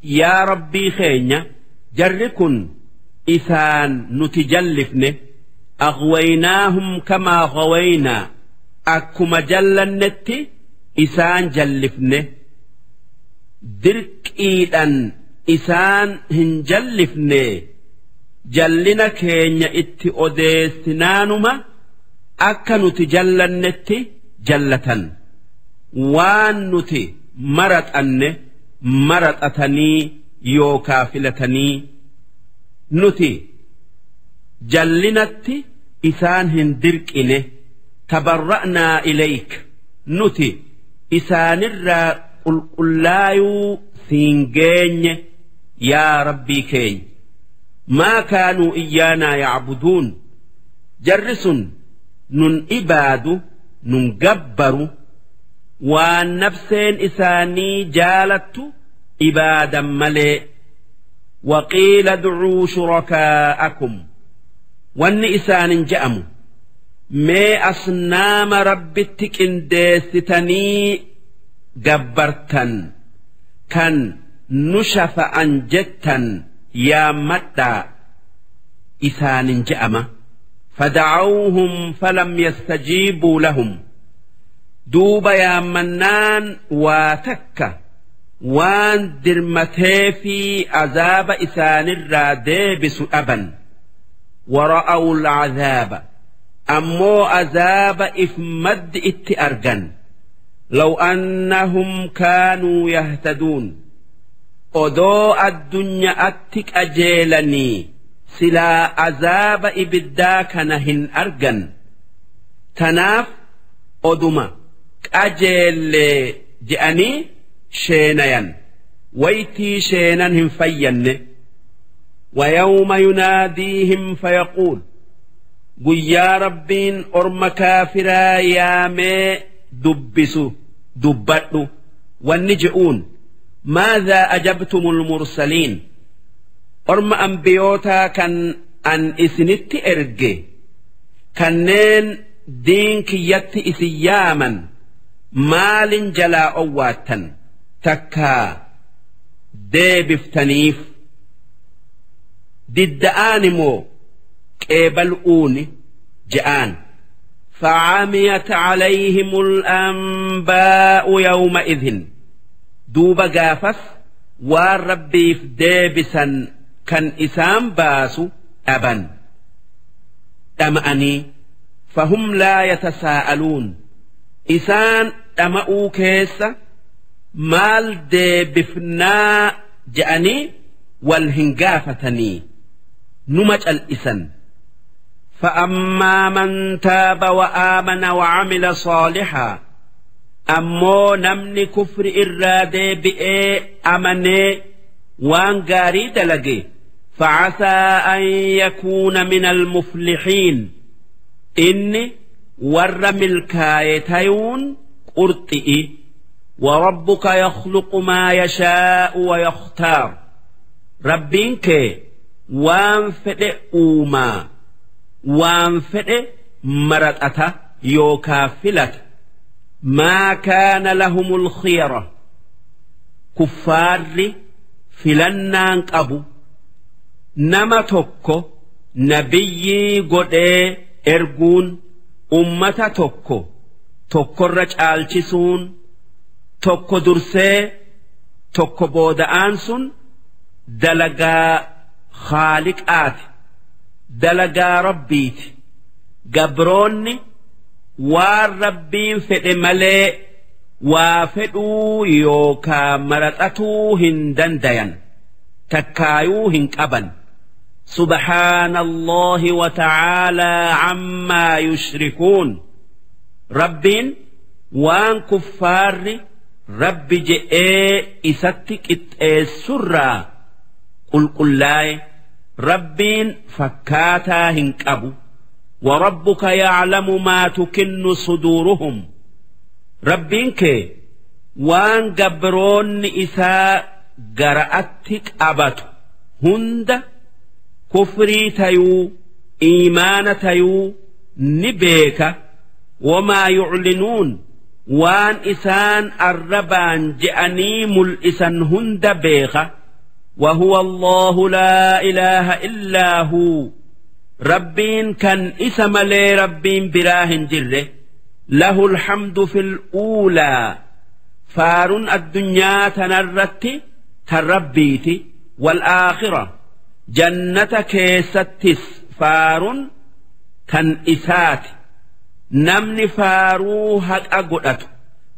S3: yaa Rabbii keenya jarri kun isaan nuti jallifne أغويناهم كما غوينا akkuma jallannetti isaan jallifne dirqiidhan isaan hin jallifne jallina keenya itti odeessinaanuma akka nuti jallannetti jallatan waan nuti maraxanne maraxatanii yookaa filatanii nuti jallinatti isaan hin dirqine تبرأنا إليك nuti isaanirraa qulqullaayuu siin geenye yaa Rabbii keenya ما كانوا إيانا يعبدون jarri sun nun ibaadu nun gabbaru waan nafseen isaanii jaalattu ibaadan malee. وقيل ادعوا شركاءكم wanni isaanin je'amu mee asnaama Rabbitti qindeessitanii gabbartan kan nu shafa'an jettan yaammadhaa isaanin je'ama. فدعوهم فلم يستجيبوا لهم duuba yaammannaan waa takka waan dirmatee fi azaaba isaanirraa deebisu dhaban. ورأوا العذاب ammoo azaaba if maddi itti argan. لو أنهم كانوا يهتدون odoo addunyaatti qajeelanii silaa azaaba ibiddaa kana hin argan tanaaf oduma qajeellee je'anii sheenayan waytii sheenan hin fayyanne. ويوم يناديهم فيقول guyyaa Rabbiin orma kaafiraa yaamee dubbisu dubbadhu wanni je'uun: ماذا أجبتم المرسلين orma ambiyootaa kan an isinitti erge kanneen diin kiyyatti isin yaaman maalin jalaa owwaattan takkaa deebiftaniif didda'aan immoo qeebal'uuni je'aan. فعميت عليهم الأنباء يومئذ duuba gaafas waan Rabbiif deebisan kan isaan baasu dhaban dhama'anii. فهم لا يتساءلون isaan dhama'uu keessa maal deebifnaa je'anii wal hin gaafatanii numa cal'isan. فأما من تاب وآمن وعمل صالحا ammoo namni kufri irraa deebi'ee amanee waan gaarii dalage. فعسى أن يكون من المفلحين إني ور ملكايتيون قرطئ وربك يخلق ما يشاء ويختار ربينك وان فئ أوما وان فئ مرتأته يوكا فلت ما كان لهم الخيرة كفار فلنان أبو نما تكو نبيي قد إرقون أمة تكو تكو رجالتسون تكو درسي تكو بودآنسون دلقا خالق آت دلقا ربيت قبروني waan rabbiin fedhe malee waa fedhuu yookaa maraxatuu hin dandayan takkaayuu hin qaban subhaana allahi wa ta'aalaa ammaa yushrikuun rabbiin waan kuffaarri rabbi je'ee isatti qixxeessurraa qulqullaaye rabbiin fakkaataa hin qabu وربك يعلم ما تكن صدورهم ربينك وان قبرون إساء قرأتك أبت هند كفري تيو إيمان تيو نبيك وما يعلنون وان إسان الربان جأني ملئسا هند بيخ وهو الله لا إله إلا هو ربين كان اسم لي ربين براهن جره له الحمد في الأولى فار الدنيا تنرت تربيتي والآخرة جنة كيستس فار كان إسات نمن فاروها أقلت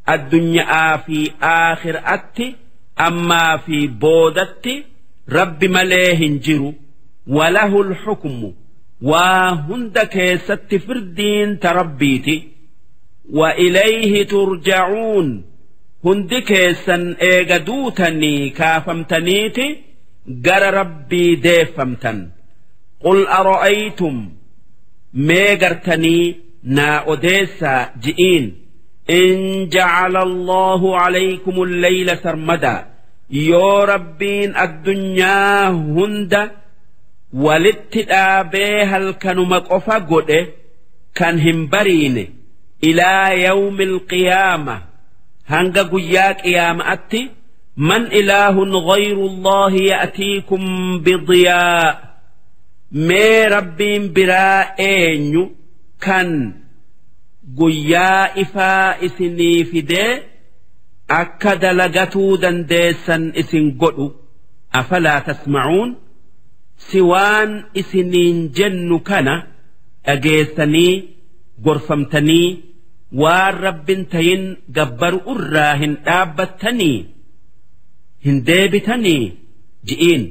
S3: الدنيا في آخر أتي أما في بودت رب مليهن جرو وله الحكم وهند كيست فردين تربيتي وإليه ترجعون هند كيسا إيقدوتني كافمتنيتي قر ربي ديفمتن قل أرأيتم ميقرتني نا أديسا جئين إن جعل الله عليكم الليل سرمدا يا ربين الدنيا هند walitti dhaabee halkanuma qofa godhe kan hin bariine ilaa yawmil qiyaama hanga guyyaa qiyaama'atti man ilaahun ghayru Allahi ya'tiikum bidiyaa mee rabbiin biraa eenyu kan guyyaa ifaa isinii fidee akka dalagatuu dandeessan isin godhu afalaa tasma'uun siwaan isiniin jennu kana dhageessanii gorfamtanii waan rabbin tayin gabbaru irraa hin dhaabbattanii hin deebitanii ji'iin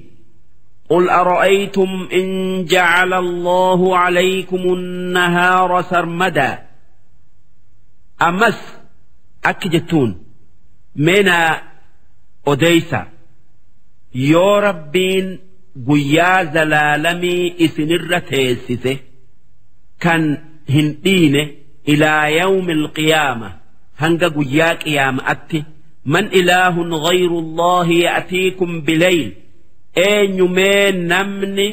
S3: قل أرأيتم إن جعل الله عليكم النهار سرمدا أمس أكجتون من أديسا يا ربين guyyaa zalaalamii isinirra teessise kan hin dhiine ilaa yawmil qiyaama hanga guyyaa qiyaama'atti man ilaahun ghayru Allahi ya'tiikum bileyl eenyumee namni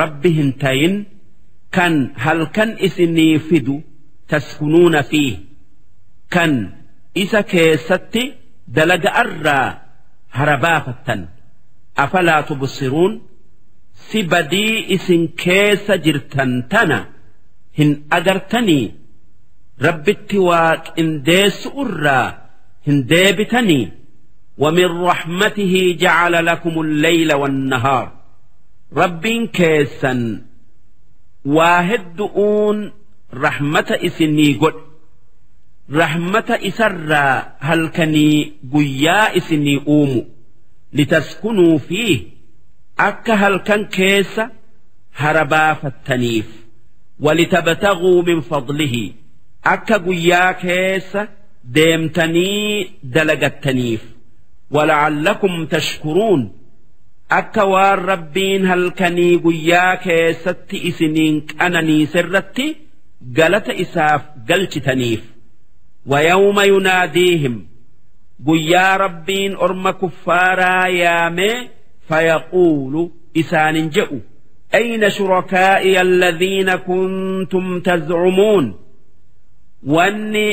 S3: rabbi hin tayin kan halkan isinii fidu taskunuuna fiih kan isa keessatti dalaga irraa harabaafattan أفلا تبصرون سبدي إسن كيس جرتن تنا هن أجرتني رب التواك إن ديس أرى هن ديبتني ومن رحمته جعل لكم الليل والنهار رب كيسا واحد دؤون رحمة إسني قد رحمة إسرى هل كني قيا إسني أومو لتسكنوا فيه أكا هل كان كيس هربا فالتنيف ولتبتغوا من فضله أكا قيا كيس ديمتني دلق التنيف ولعلكم تشكرون. Akka waan Rabbiin halkanii guyyaa keessatti isiniin qananiiserratti galata isaaf galchitaniif. Wayawma yunaadiihim, guyyaa Rabbiin orma kuffaaraa yaamee, fayaquulu isaanin je'u: ayna shurakaa'iya alladhiina kuntum tazcumuun? Wanni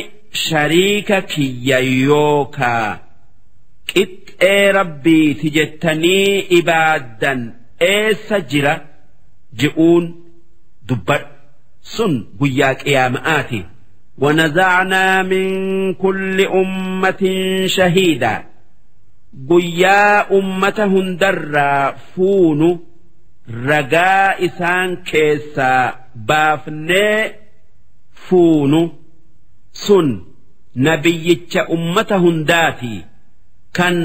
S3: shariika kiyya yookaa qixxee Rabbiiti jettanii ibaaddan eessa jira je'uun dubbadhu. Sun guyyaa qiyaama'aati. ونزعنا من كل أمة شهيدا, guyyaa ummata hundarraa fuunu ragaa isaan keessaa baafnee fuunu. Sun nabiyyicha ummata hundaati kan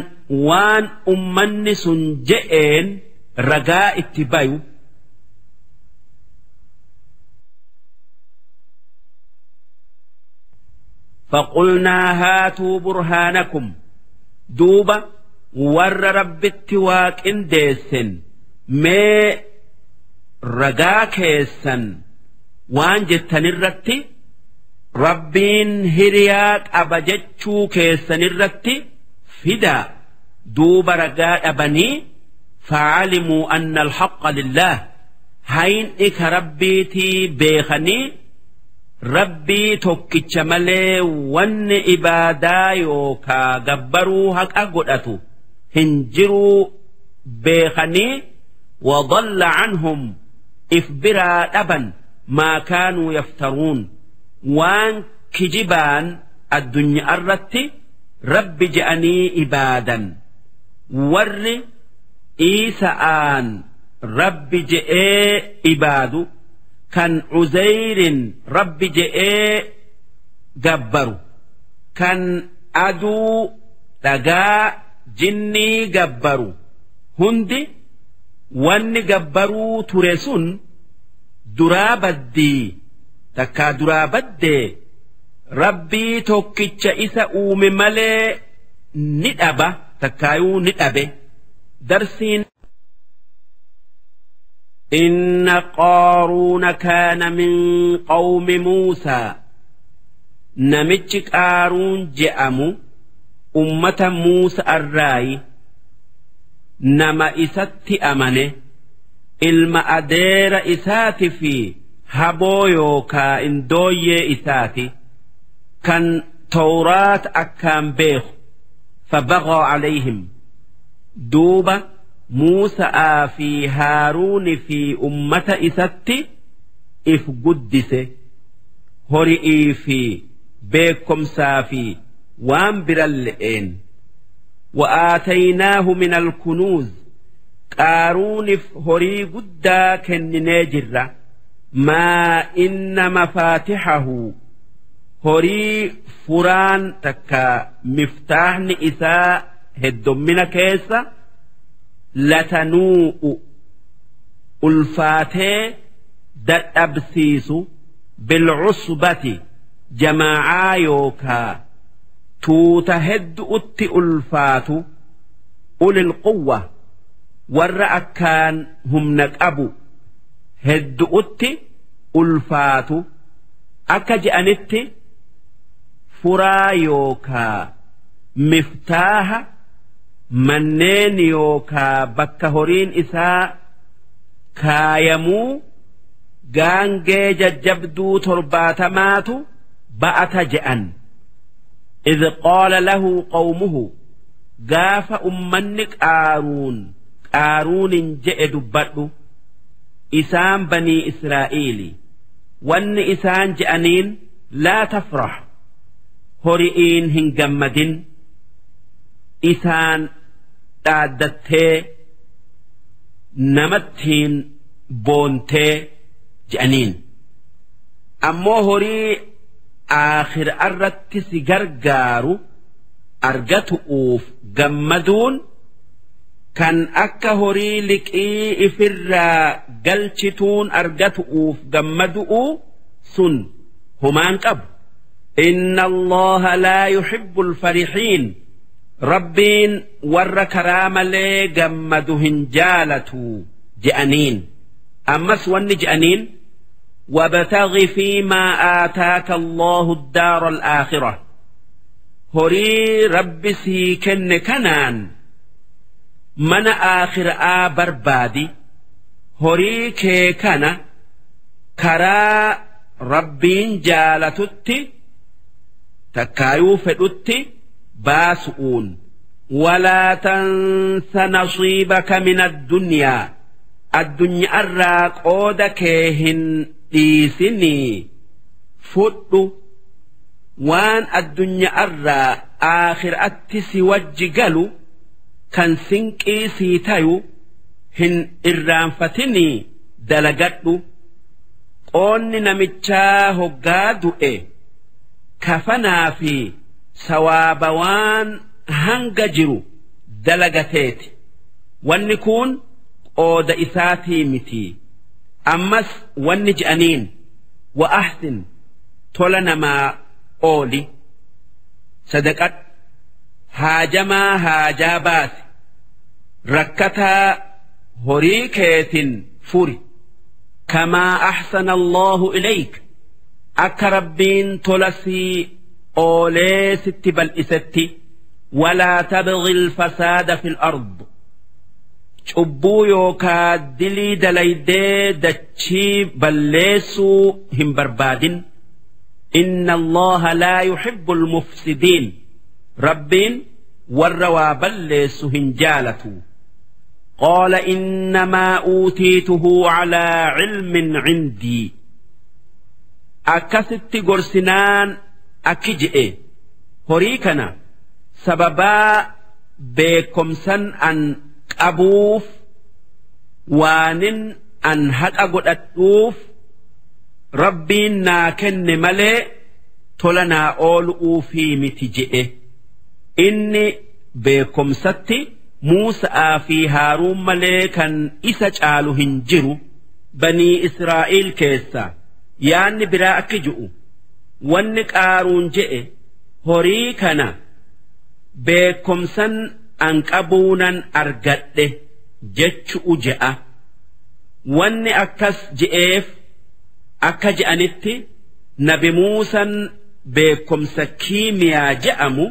S3: waan ummanni sun je'een ragaa itti bayu. فقلنا هاتوا برهانكم, duuba warra Rabbitti waaqindeessen mee ragaa keessan, waan jettanirratti, Rabbiin hiriyaa qaba jechuu keessanirratti fidaa. Duuba ragaa dhabanii, فعلموا أن الحق لله, hayni ka Rabbiitii beekanii, Rabbii tokkicha malee wanni ibaadaa yookaa gabbaruu haqa godhatu hin jiruu beekanii. وضل عنهم, if biraa dhaban, ما كانوا يفترون, waan kijibaan addunyaa irratti Rabbi je'anii ibaadan. Warri Iisa'aan Rabbi je'ee ibaadu, kan Uzayrin Rabbi je'ee gabbaru, kan aduu, dhagaa, jinnii gabbaru hundi, wanni gabbaruu ture sun duraa baddii takkaa duraa baddee, Rabbii tokkicha isa uume malee ni dhaba takkaayuu ni dhabe darsiin. إن قارون كان من قوم موسى, namichi Qaaruun je'amu ummata Muusa arraayi, nama isatti amane, ilma adeera isaati fi haboo yookaa indooyyee isaati, kan Tawraat akkaan beeku. فبغى عليهم, duuba Muusa'aa fi Haaruuni fi ummata isatti if guddise, hori'ii fi beekomsaa fi waan biran le'een. وآتيناه من الكنوز, Qaaruunif horii guddaa kenninee jirra. ما إن مفاتحه, horii furaan takka miftaaxni isaa heddommina keessa, لتنوء, ulfaatee dadhabsiisu, بالعصبة, jamaacaa yookaa tuuta hedduutti ulfaatu, أولي القوة, warra akkaan humna qabu hedduutti ulfaatu. Akka je'anitti furaa yookaa miftaaha manneen yookaa bakka horiin isaa kaayamuu gaangee jajjabduu 70tu ba'ata je'an. إذ قال له قومه, gaafa ummanni Qaaruun Qaaruunin je'e dubbadhu. Isaan Banii Israa'iili. Wanni isaan je'aniin: لا تفرح, hori'iin hin gammadin, isaan dhaaddattee namattiin boontee je'aniin. Ammoo horii aakhira irratti si gargaaru argatu'uuf gammaduun, kan akka horii liqii ifirraa galchituun argatu'uuf gammadu'u, sun humaan qabu. إن الله لا يحب الفرحين. Rabbiin warra karaa malee gammadu hin jaalatu je'aniin. Ammas wanni je'aniin: وابتغ فيما آتاك الله الدار الآخرة. Horii Rabbi sii kenne kanaan mana aakhiraa barbaadi. Horii kee kana karaa Rabbiin jaalatutti takkaayuu fedhutti baasu'uun. ولا تنس نصيبك من الدنيا. Addunyaarraa qooda kee hin dhiisinii fudhu. Waan addunyaarraa aakhiraatti si wajji galu kan sinqii sii tayu hin irraanfatinii dalagadhu. Qoonni namichaa hoggaa du'e kafanaa fi sawaaba waan hanga jiru dalagateeti. Wanni kun qooda isaatii miti. Ammas wanni je'aniin: وأحسن, tola namaa ooli, sadaqadhu, haajamaa haajaa baasi, rakkataa horii keetin furi. كما أحسن الله إليك, akka Rabbiin tola sii oolee sitti bal'isetti. ولا تبغ الفساد في الأرض. Cubbuu yookaa dilii dalaydee dachii balleessuu hin barbaadin. إن الله لا يحب المفسدين. Rabbiin warra waa balleessu hin jaalatu. قال إنما أوتيته على علم عندي. Akkasitti gorsinaan akki je'e: horii kana sababaa beekomsan an qabuuf, waanin an haqa godhadhuuf Rabbiin naa kenne malee tola naa oolu'uufii miti je'e. Inni beekomsatti Muusa'aa fi Haaruun malee kan isa caalu hin jiru Banii Israa'iil keessa. Yaanni biraa akki ji'u: wanni Qaaruun je'e horii kana beekomsan an qabuunan argadhe jechu'u je'a. Wanni akkas je'eef, akka je'anitti, Nabi Muusan beekomsa kiimiyaa je'amu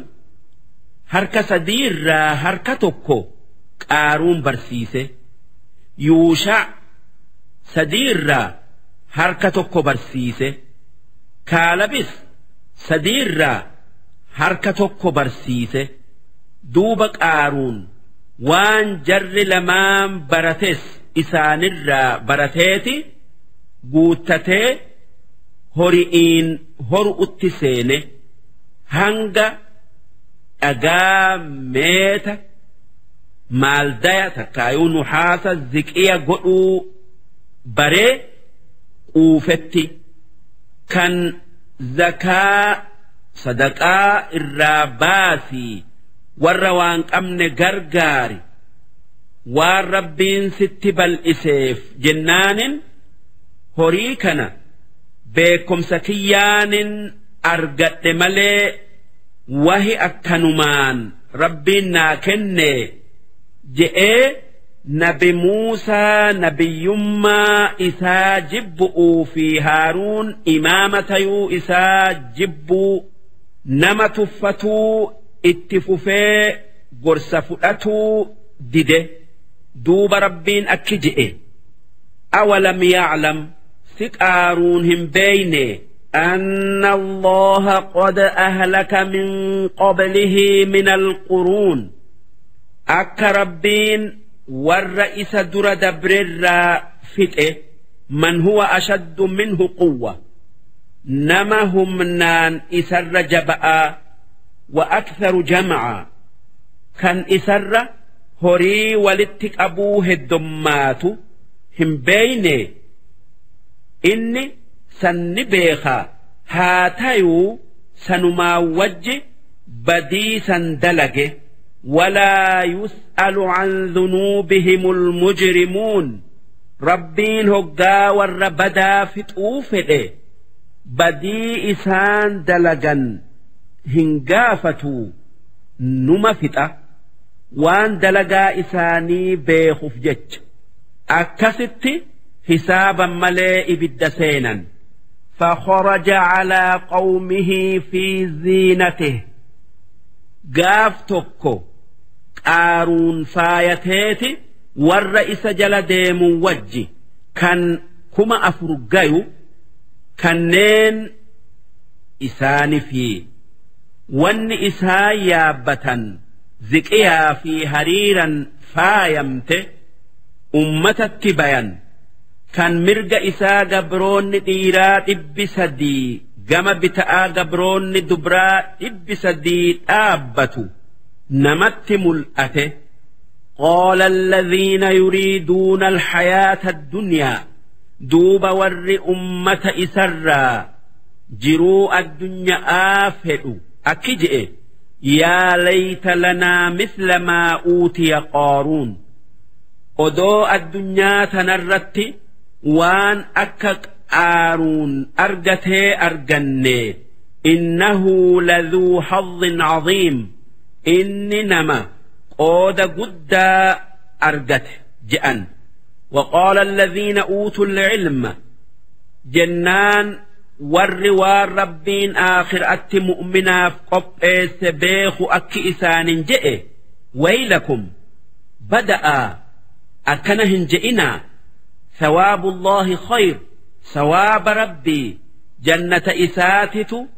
S3: harka sadiirraa harka tokko Qaaruun barsiise, Yuusha sadiirraa harka tokko barsiise, Kaalabis sadiirraa harka tokko barsiise. Duuba Qaaruun waan jarri lamaan barates isaanirraa barateeti guuttatee hori'iin horu'utti seene, hanga dhagaa meeta maaldaya takkaayuu nuhaasa ziqiya godhuu baree quufetti, kan zakaa sadaqaa irraa baasii warra waan qabne gargaari waan Rabbiin sitti bal'iseef jennaanin, horii kana beekumsa kiyyaanin argadhe malee wahi akkanumaan Rabbiin naa kenne je'ee, Nabi Muusaa nabiyyummaa isaa jibbu'uu fi Haaruun imaama tayuu isaa jibbuu, nama tuffatuu itti fufee gorsa fudhatuu dide. Duuba Rabbiin akki je'e: أولم يعلم, si Qaaruun hin beeyne, أن الله قد أهلك من قبله من القرون, akka Rabbiin warra isa dura dabrirraa fixe, من هو أشد منه قوة, nama humnaan isarra jaba'aa, وأكثر جمعا, kan isarra horii walitti qabuu heddummaatu hin beeyne? Inni sanni beekaa haa tayuu, sanumaa wajji badii san dalage. ولا يسأل عن ذنوبهم المجرمون. Rabbiin hoggaa warra badaa fixuu fedhe badii isaan dalagan hin gaafatu. Numa fixa waan dalagaa isaanii beekuuf jecha akkasitti hisaaban malee ibidda seenan. فخرج على قومه في زينته. Gaaf tokko Qaaruun faayateeti warra isa jala deemu wajji kan 4000 gayu, kanneen isaani fi wanni isaan yaabbatan ziqiyaa fi hariiran faayamte ummatatti bayan. Kan mirga isaa gabroonni dhiiraa 300, gama bita'aa gabroonni dubraa 300 dhaabbatu namatti mul'ate. قال الذين يريدون الحياة الدنيا. Duuba warri ummata isarraa jiruu addunyaa fedhu akki je'e: يا ليت لنا مثل ما أوتي قارون. Odoo addunyaa tanarratti waan akka Qaaruun argatee arganne. إنه لذو حظ عظيم. Inni nama qooda guddaa argate je'an. وقال الذين أوتوا العلم. Jennaan warri waan Rabbiin aakhiraatti mu'minaaf qopheesse beeku akki isaanin je'e: ويلكم, bada'a akkana hin je'inaa. ثواب الله خير. Sawaaba Rabbii jannata isaatitu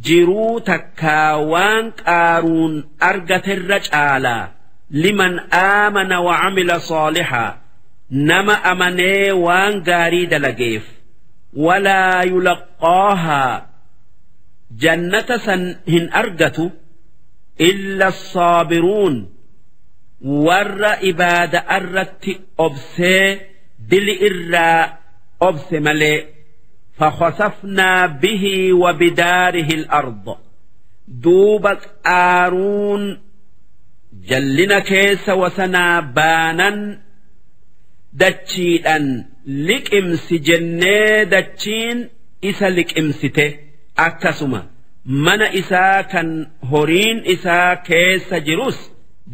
S3: jiruu takkaa waan Qaaruun argaterra caalaa لمن آمن وعمل صالحا. Nama amanee waan gaarii dalageef. ولا يلقاها, jannata san hin argatu, إلا الصابرون, warra ibaada irratti obsee dili irraa obse malee. فخسفنا به وبداره الأرض. Duuba Qaaruun jallina keessa wasanaa baanan dachiidhan liqimsi jennee dachiin isa liqimsite. Akkasuma mana isaa kan horiin isaa keessa jirus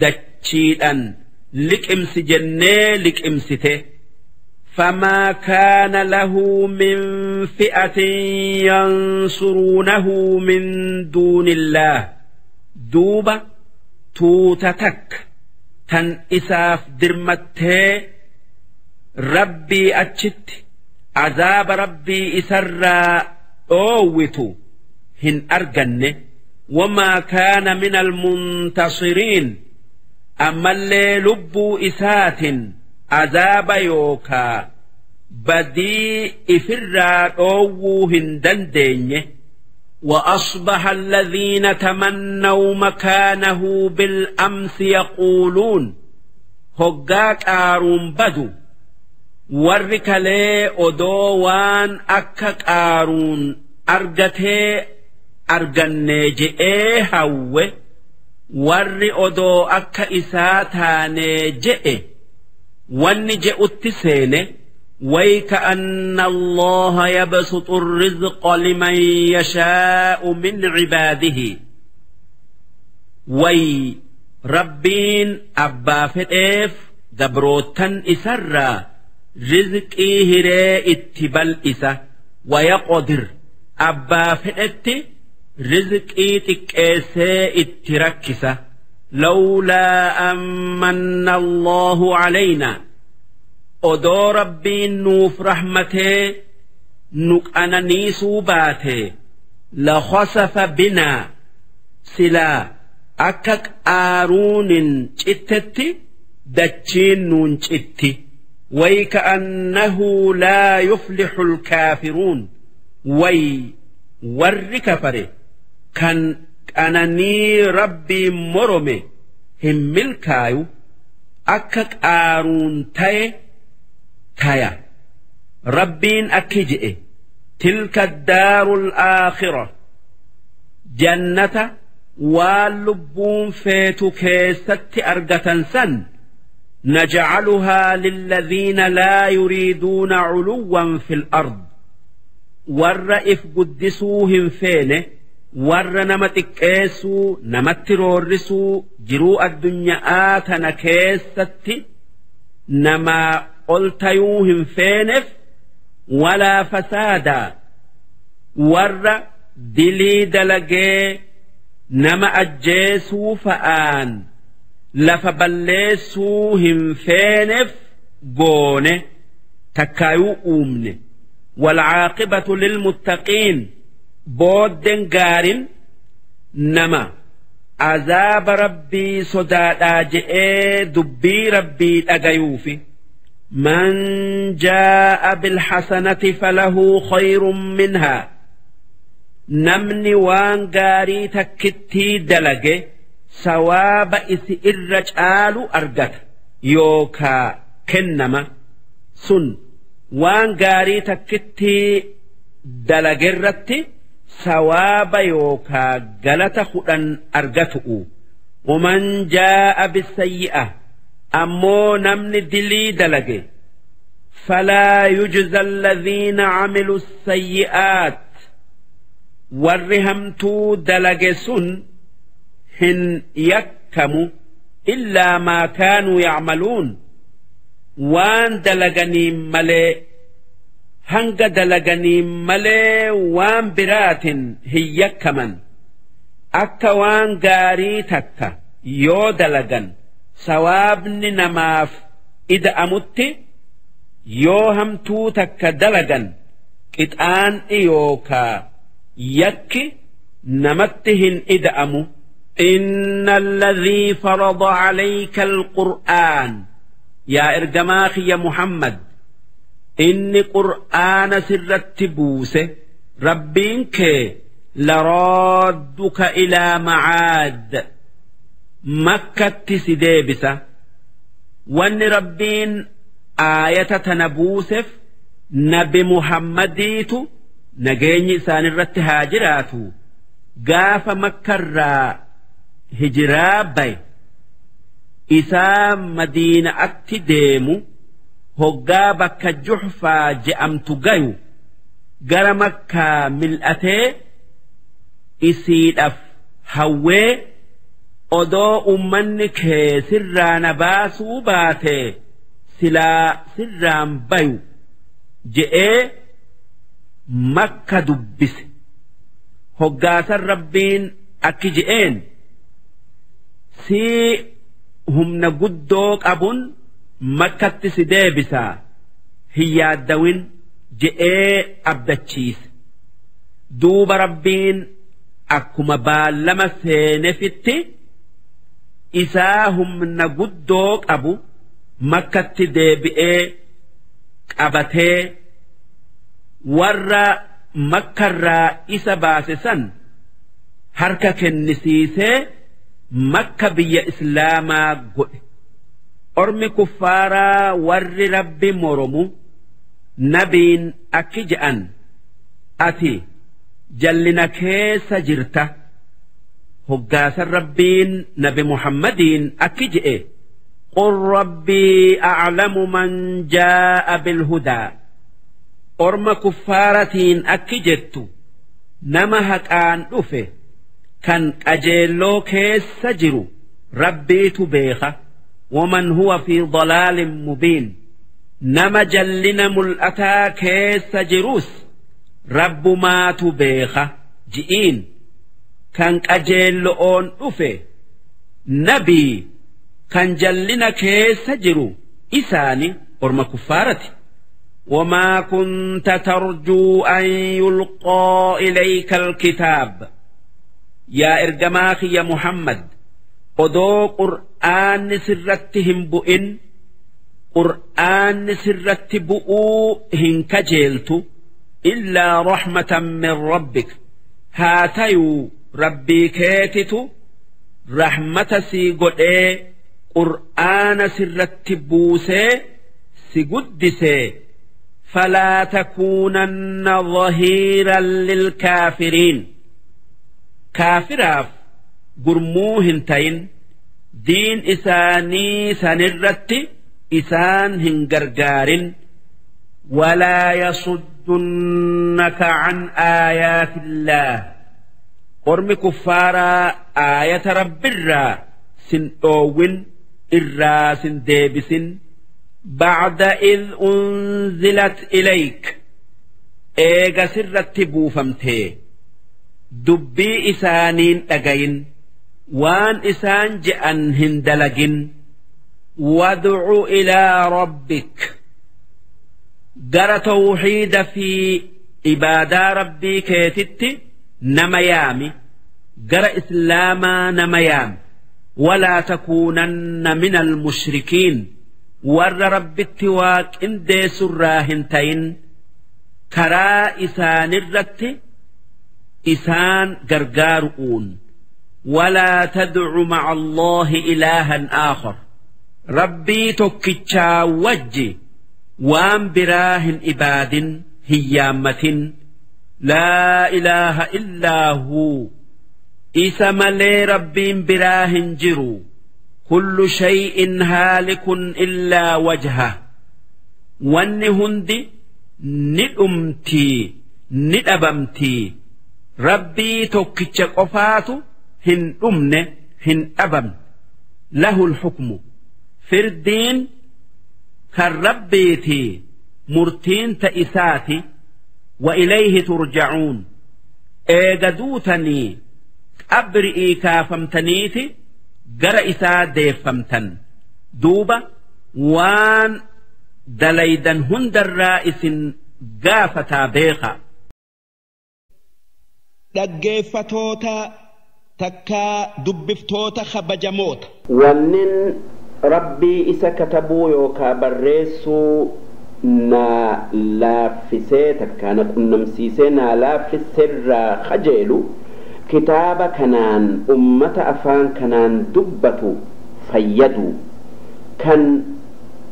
S3: dachiidhan liqimsi jennee liqimsite. فما كان له من فئة ينصرونه من دون الله. Duuba tuuta takka tan isaaf dirmattee Rabbii achitti azaaba Rabbii isarraa dhoowwitu hin arganne. وما كان من المنتصرين. Ammallee lubbuu isaatin azaaba yookaa badii ifirraa dhoowwuu hin dandeenye. وأصبح الذين تمنوا مكانه بالأمس يقولون. Hoggaa Qaaruun badu warri kalee odoo waan akka Qaaruun argatee arganne je'ee hawwe, warri odoo akka isaa taanee je'e wanni je'utti seene: ويكأن الله يبسط الرزق لمن يشاء من عباده. Way, Rabbiin abbaa fedheef gabrootan isarraa rizqii hiree itti bal'isa, ويقدر, abbaa fedhetti rizqii xiqqeessee itti rakkisa. لولا أن من الله علينا, odoo Rabbiin nuuf rahmatee nu qananiisuu baate, لخسف بنا, silaa akka Qaaruunin cittetti dachiin nuun citti. ويكأنه لا يفلح الكافرون. Way, warri kafare kan qananii Rabbii morome hin milkaayu. Akka Qaaruun ta'e taya. Rabbiin akki je'e: تلك الدار الآخرة, jannata waan lubbuun feetu keessatti argatan san, نجعلها للذين لا يريدون علوا في الأرض, warra if guddisuu hin feene. Warra nama xiqqeessuu, namatti roorrisuu, jiruu addunyaa tana keessatti namaa ol tayuu hin feeneef, walaa fasaadaa, warra dilii dalagee nama ajjeesuu fa'aan lafa balleessuu hin feeneef goone takkaayuu uumne. Walcaaqibatu lilmuttaqiin, boodden gaarin nama azaaba Rabbii sodaadhaa je'ee dubbii Rabbii dhagayuufi. Man jaa'a bilhasanati falahu khayrun minhaa, namni waan gaarii takkittii dalage sawaaba isi irra caalu argata yookaa kennama. Sun waan gaarii takkittii dalagerratti sawaaba yookaa galata 10 argatu'u. Waman jaa'a bisayyi'a, ammoo namni dilii dalage, falaa yujza alladhiina camilu sayyi'aat, warri hamtuu dalage sun hin yakkamu, illaa maa kaanuu yacmaluun, waan dalaganiin malee, hanga dalaganiin malee waan biraatin hin yakkaman. Akka waan gaarii takka yoo dalagan sawaabni namaaf ida'amutti, yoo hamtuu takka dalagan qixaan'i yookaa yakki namatti hin ida'amu. إن الذي فرض عليك القرآن، yaa ergamaa kiyya Muhammad, inni qur'aana sirratti buuse Rabbiin kee, لرادك إلى معاد, Makkatti si deebisa. Wanni Rabbiin aayata tana buuseef, Nabi Muhammadiitu, nageenyi isaanirratti haa jiraatu, gaafa Makkarraa hijiraa baye isaa Madiina'atti deemu, hoggaa bakka Juxfaa je'amtu gayu gara Makkaa mil'atee isiidhaaf hawwee, "Odoo ummanni kee sirraa na baasuu baatee silaa sirraan bayu," je'ee Makka dubbise. Hoggaasan Rabbiin akki je'een: "Sii humna guddoo qabun Makkatti si deebisaa, hin yaaddawin," je'ee abdachiise. Duuba Rabbiin akkuma baallama seenefitti isaa humna guddoo qabu Makkatti deebi'ee qabatee warra Makkarraa isa baase san harka kennisiisee Makka biyya Islaamaa godhe. Ormi kuffaaraa warri Rabbi moromu nabiin akki je'an: "Ati jallina keessa jirta." Hoggaasan Rabbiin Nabi Muhammadiin akki je'e: قل ربي أعلم من جاء بالهدى. Orma kuffaaratiin akki jettu: "Nama haqaan dhufe kan qajeelloo keessa jiru Rabbiitu beeka. ومن هو في ضلال مبين, nama jallina mul'ataa keessa jirus Rabbumaatu beeka," ji'iin. Kan qajeello'oon dhufe nabii, kan jallina keessa jiru isaani orma kuffaarati. وما كنت ترجو أن يلقى إليك الكتاب، yaa ergamaa kiyya Muhammad, odoo qur'aanni sirratti hin bu'in qur'aanni sirratti bu'uu hin kajeeltu. إلا رحمة من ربك, haa tayuu Rabbii keetitu rahmata sii godhee qur'aana sirratti buusee si guddisee. فلا تكونن ظهيرا للكافرين, kaafiraaf gurmuu hin tayin, diin isaanii sanirratti isaan hin gargaarin. ولا يصدنك عن آيات الله. Ormi kuffaaraa aayata Rabbirraa sin dhoowwin, irraa sin deebisin. Bacda id unzilat ilayk, eega sirratti buufamtee, dubbii isaaniin dhagayin, waan isaan je'an hin dalagin. Wadcu ilaa rabbik, gara tawxiida fi ibaadaa Rabbii keetitti nama yaami, gara Islaamaa nama yaami. Walaa takuunanna min almushrikiin, warra Rabbitti waa qindeessurraa hin tayin, karaa isaanirratti isaan gargaaru'uun. Walaa tadcu maca Allaahi ilaahan aakhar, Rabbii tokkichaa wajji waan biraa hin ibaadin, hin yaammatin. Laa ilaaha illaa huu, isa malee Rabbiin biraa hin jiru. Kullu shay'in haalikun illaa wajha, wanni hundi ni dhumtii, ni dhabamtii, Rabbii tokkicha qofaatu hin dhumne, hin dhabamne. Lahul hukmu, firdiin kan Rabbiitii, murtiin ta isaati. Wa ilayhi turja'uun, eega duutanii qabri'ii kaafamtaniiti gara isaa deeffamtan. Duuba waan dalaydan hundarraa isin gaafataa beeka.
S2: Dhaggeeffatoota takkaa dubbiftoota kabajamoota.
S3: Wannin Rabbii isa katabuu yookaa barreessuu naa laaffisee, takkaa na qunnamsiisee naa laaffisserraa kajeelu kitaaba kanaan ummata afaan kanaan dubbatu fayyadu, kan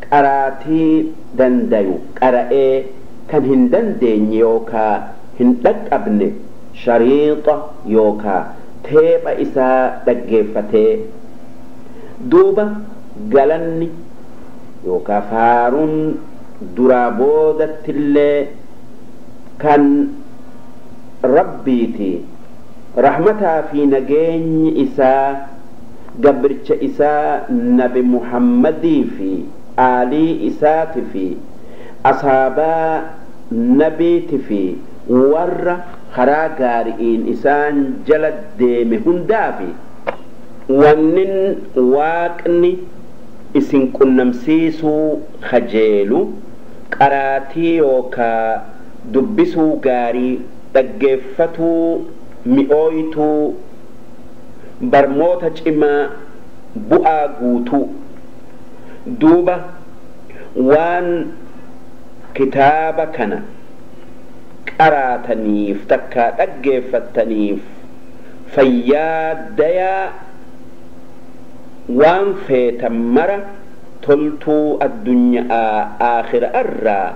S3: qaraatii dandayu qara'ee, kan hin dandeenye yookaa hin dhaqqabne shariixa yookaa teepha isaa dhaggeeffatee. Duuba galanni yookaa faaruun duraa boodattillee kan Rabbiiti. Rahmataa fi nageenyi isaa gabricha isaa Nabi Muhammadii fi aalii isaati fi asaabaa Nabiiti fi warra karaa gaari'iin isaan jala deeme hundaafi. Wannin Waaqni isin qunnamsiisuu kajeelu qaraatii yookaa dubbisuu gaarii, dhaggeeffatuu mi'ooytuu, barmoota cimaa bu'aa guutuu. Duuba waan kitaaba kana qaraataniif takkaa dhaggeeffattaniif fayyaa dayaa, waan feetan mara toltuu addunya'aa aakhira'arraa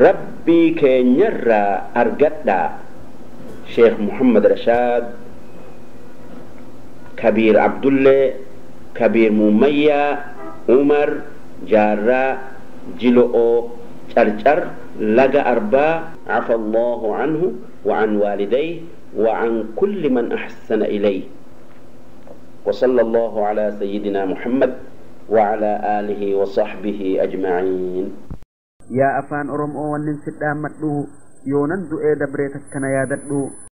S3: Rabbii keenyarraa argadhaa. Sheekh Muhammad Rashaad Kabiir Abdullee Kabiir Muummayyaa Umar Jaarraa Jilo'oo Carcar Laga Arbaa. Afa Allaahu anhu wa an waalidayhi wa an kulli man ahsana ilayhi. Wa sallallaahu alaa sayyidinaa Muhammad wa alaa aalihi wa sahbihi ajma'iin.
S1: Yaa afaan Oromoo, wannin si dhaammadhu, yoonan du'ee dabree takka na yaadadhu.